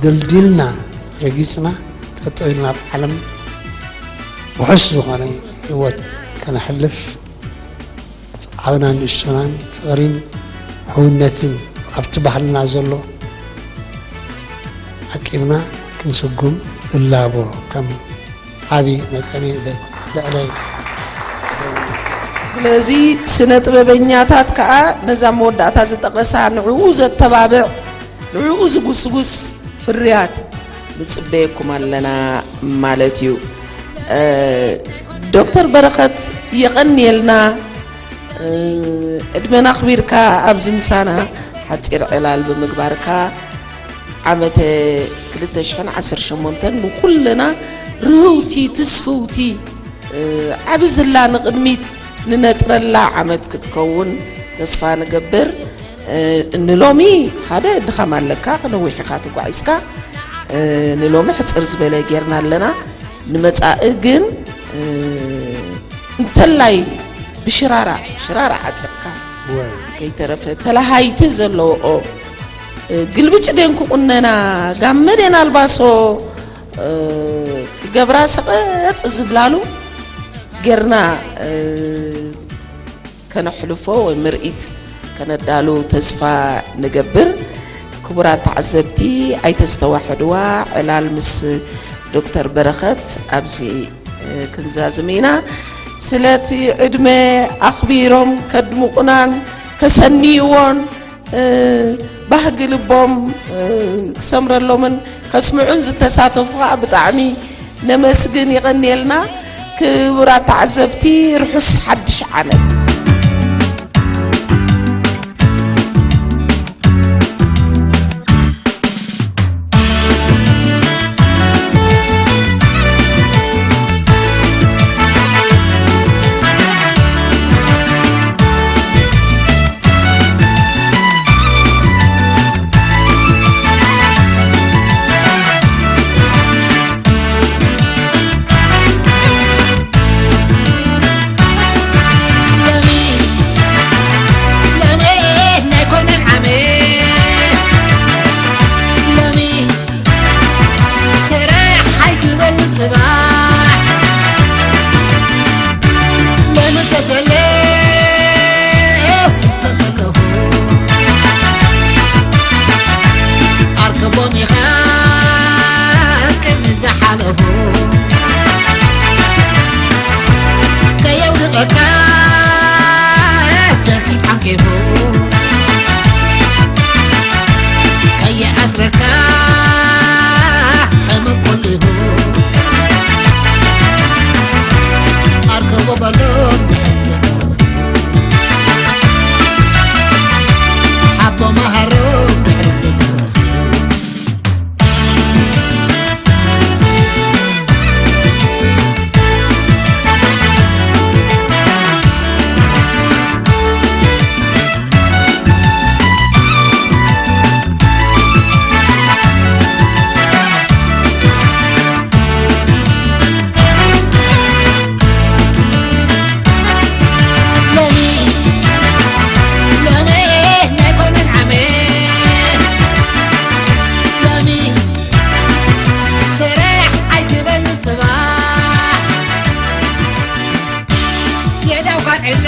ደልዲልና ረጊጽና ጠጠው ኢልና ኣብ ዓለም ውሑስ ዝኾነ ህይወት ከነሕልፍ ዓብናን ንእሽቶናን ፍቕሪን ሕውነትን ኣብቲ ባህልና ዘሎ ዓቂብና ክንስጉም እላቦ። ከም ዓቢ መጠን እዩ ለ-፣ ልዕለይ። ስለዚ ስነ ጥበበኛታት ከኣ ነዛ መወዳእታ ዝጠቐሳ ንዕኡ ዘተባብዕ፣ ንዕኡ ዝጉስጉስ ፍርያት ንጽበየኩም ኣለና ማለት እዩ። እ፣ ዶክተር በረኸት የቐንየልና፣ እ፣ ዕድመና ኣኽቢርካ ኣብዚ ምሳና ሓጺር ዕላል ብምግባርካ ዓመተ ክልተ ሽሕን ዓሰርተ ሸሞንተን ንኩልና ርህውቲ፣ ትስፍውቲ፣ እ፣ ዓቢ ዝላ ንቕድሚት ንነጥረላ ዓመት ክትከውን ተስፋ ንገብር። እ፣ ንሎሚ ሓደ ድኻም ኣለካ፣ ክነዊሕ ኢኻ ተጓዒዝካ። እ፣ ንሎሚ ሕጽር ዝበለ ጌርና ኣለና። ንመጻኢ ግን፣ እ፣ እንተላይ ብሽራራ፣ ሽራራ ዓጢቕካ ወይ። ከይተረፈ ተለሃይቲ ዘለዎኦ፣ እ፣ ግልብጭ ደን ክቑነና፣ ጋመ ደን ኣልባሶ፣ እ፣ ክገብራ ሰቐጥ ዝብላሉ ጌርና፣ እ፣ ከነሕልፎ ወይ ምርኢት ከነዳሉ ተስፋ ንገብር። ክቡራት ተዓዘብቲ፣ ኣይተስተዋሕድዋ፣ ዕላል ምስ ዶክተር በረኸት ኣብዚ፣ እ፣ ክንዛዝም ኢና። ስለቲ ዕድመ ኣኽቢሮም ከድምቑናን ከሰንይዎን፣ እ፣ ባህጊ ልቦም፣ እ፣ ክሰምረሎምን ከስምዑን ዝተሳተፉ ኸኣ ብጣዕሚ ነመስግን። የቐንየልና። ክቡራት ተዓዘብቲ፣ ርሑስ ሓድሽ ዓመት። ሎሚ ኣይኮነን ዓመት ሎሚ ስራሕ ኣይትበል ጽባሕ የዳው ካልዕለ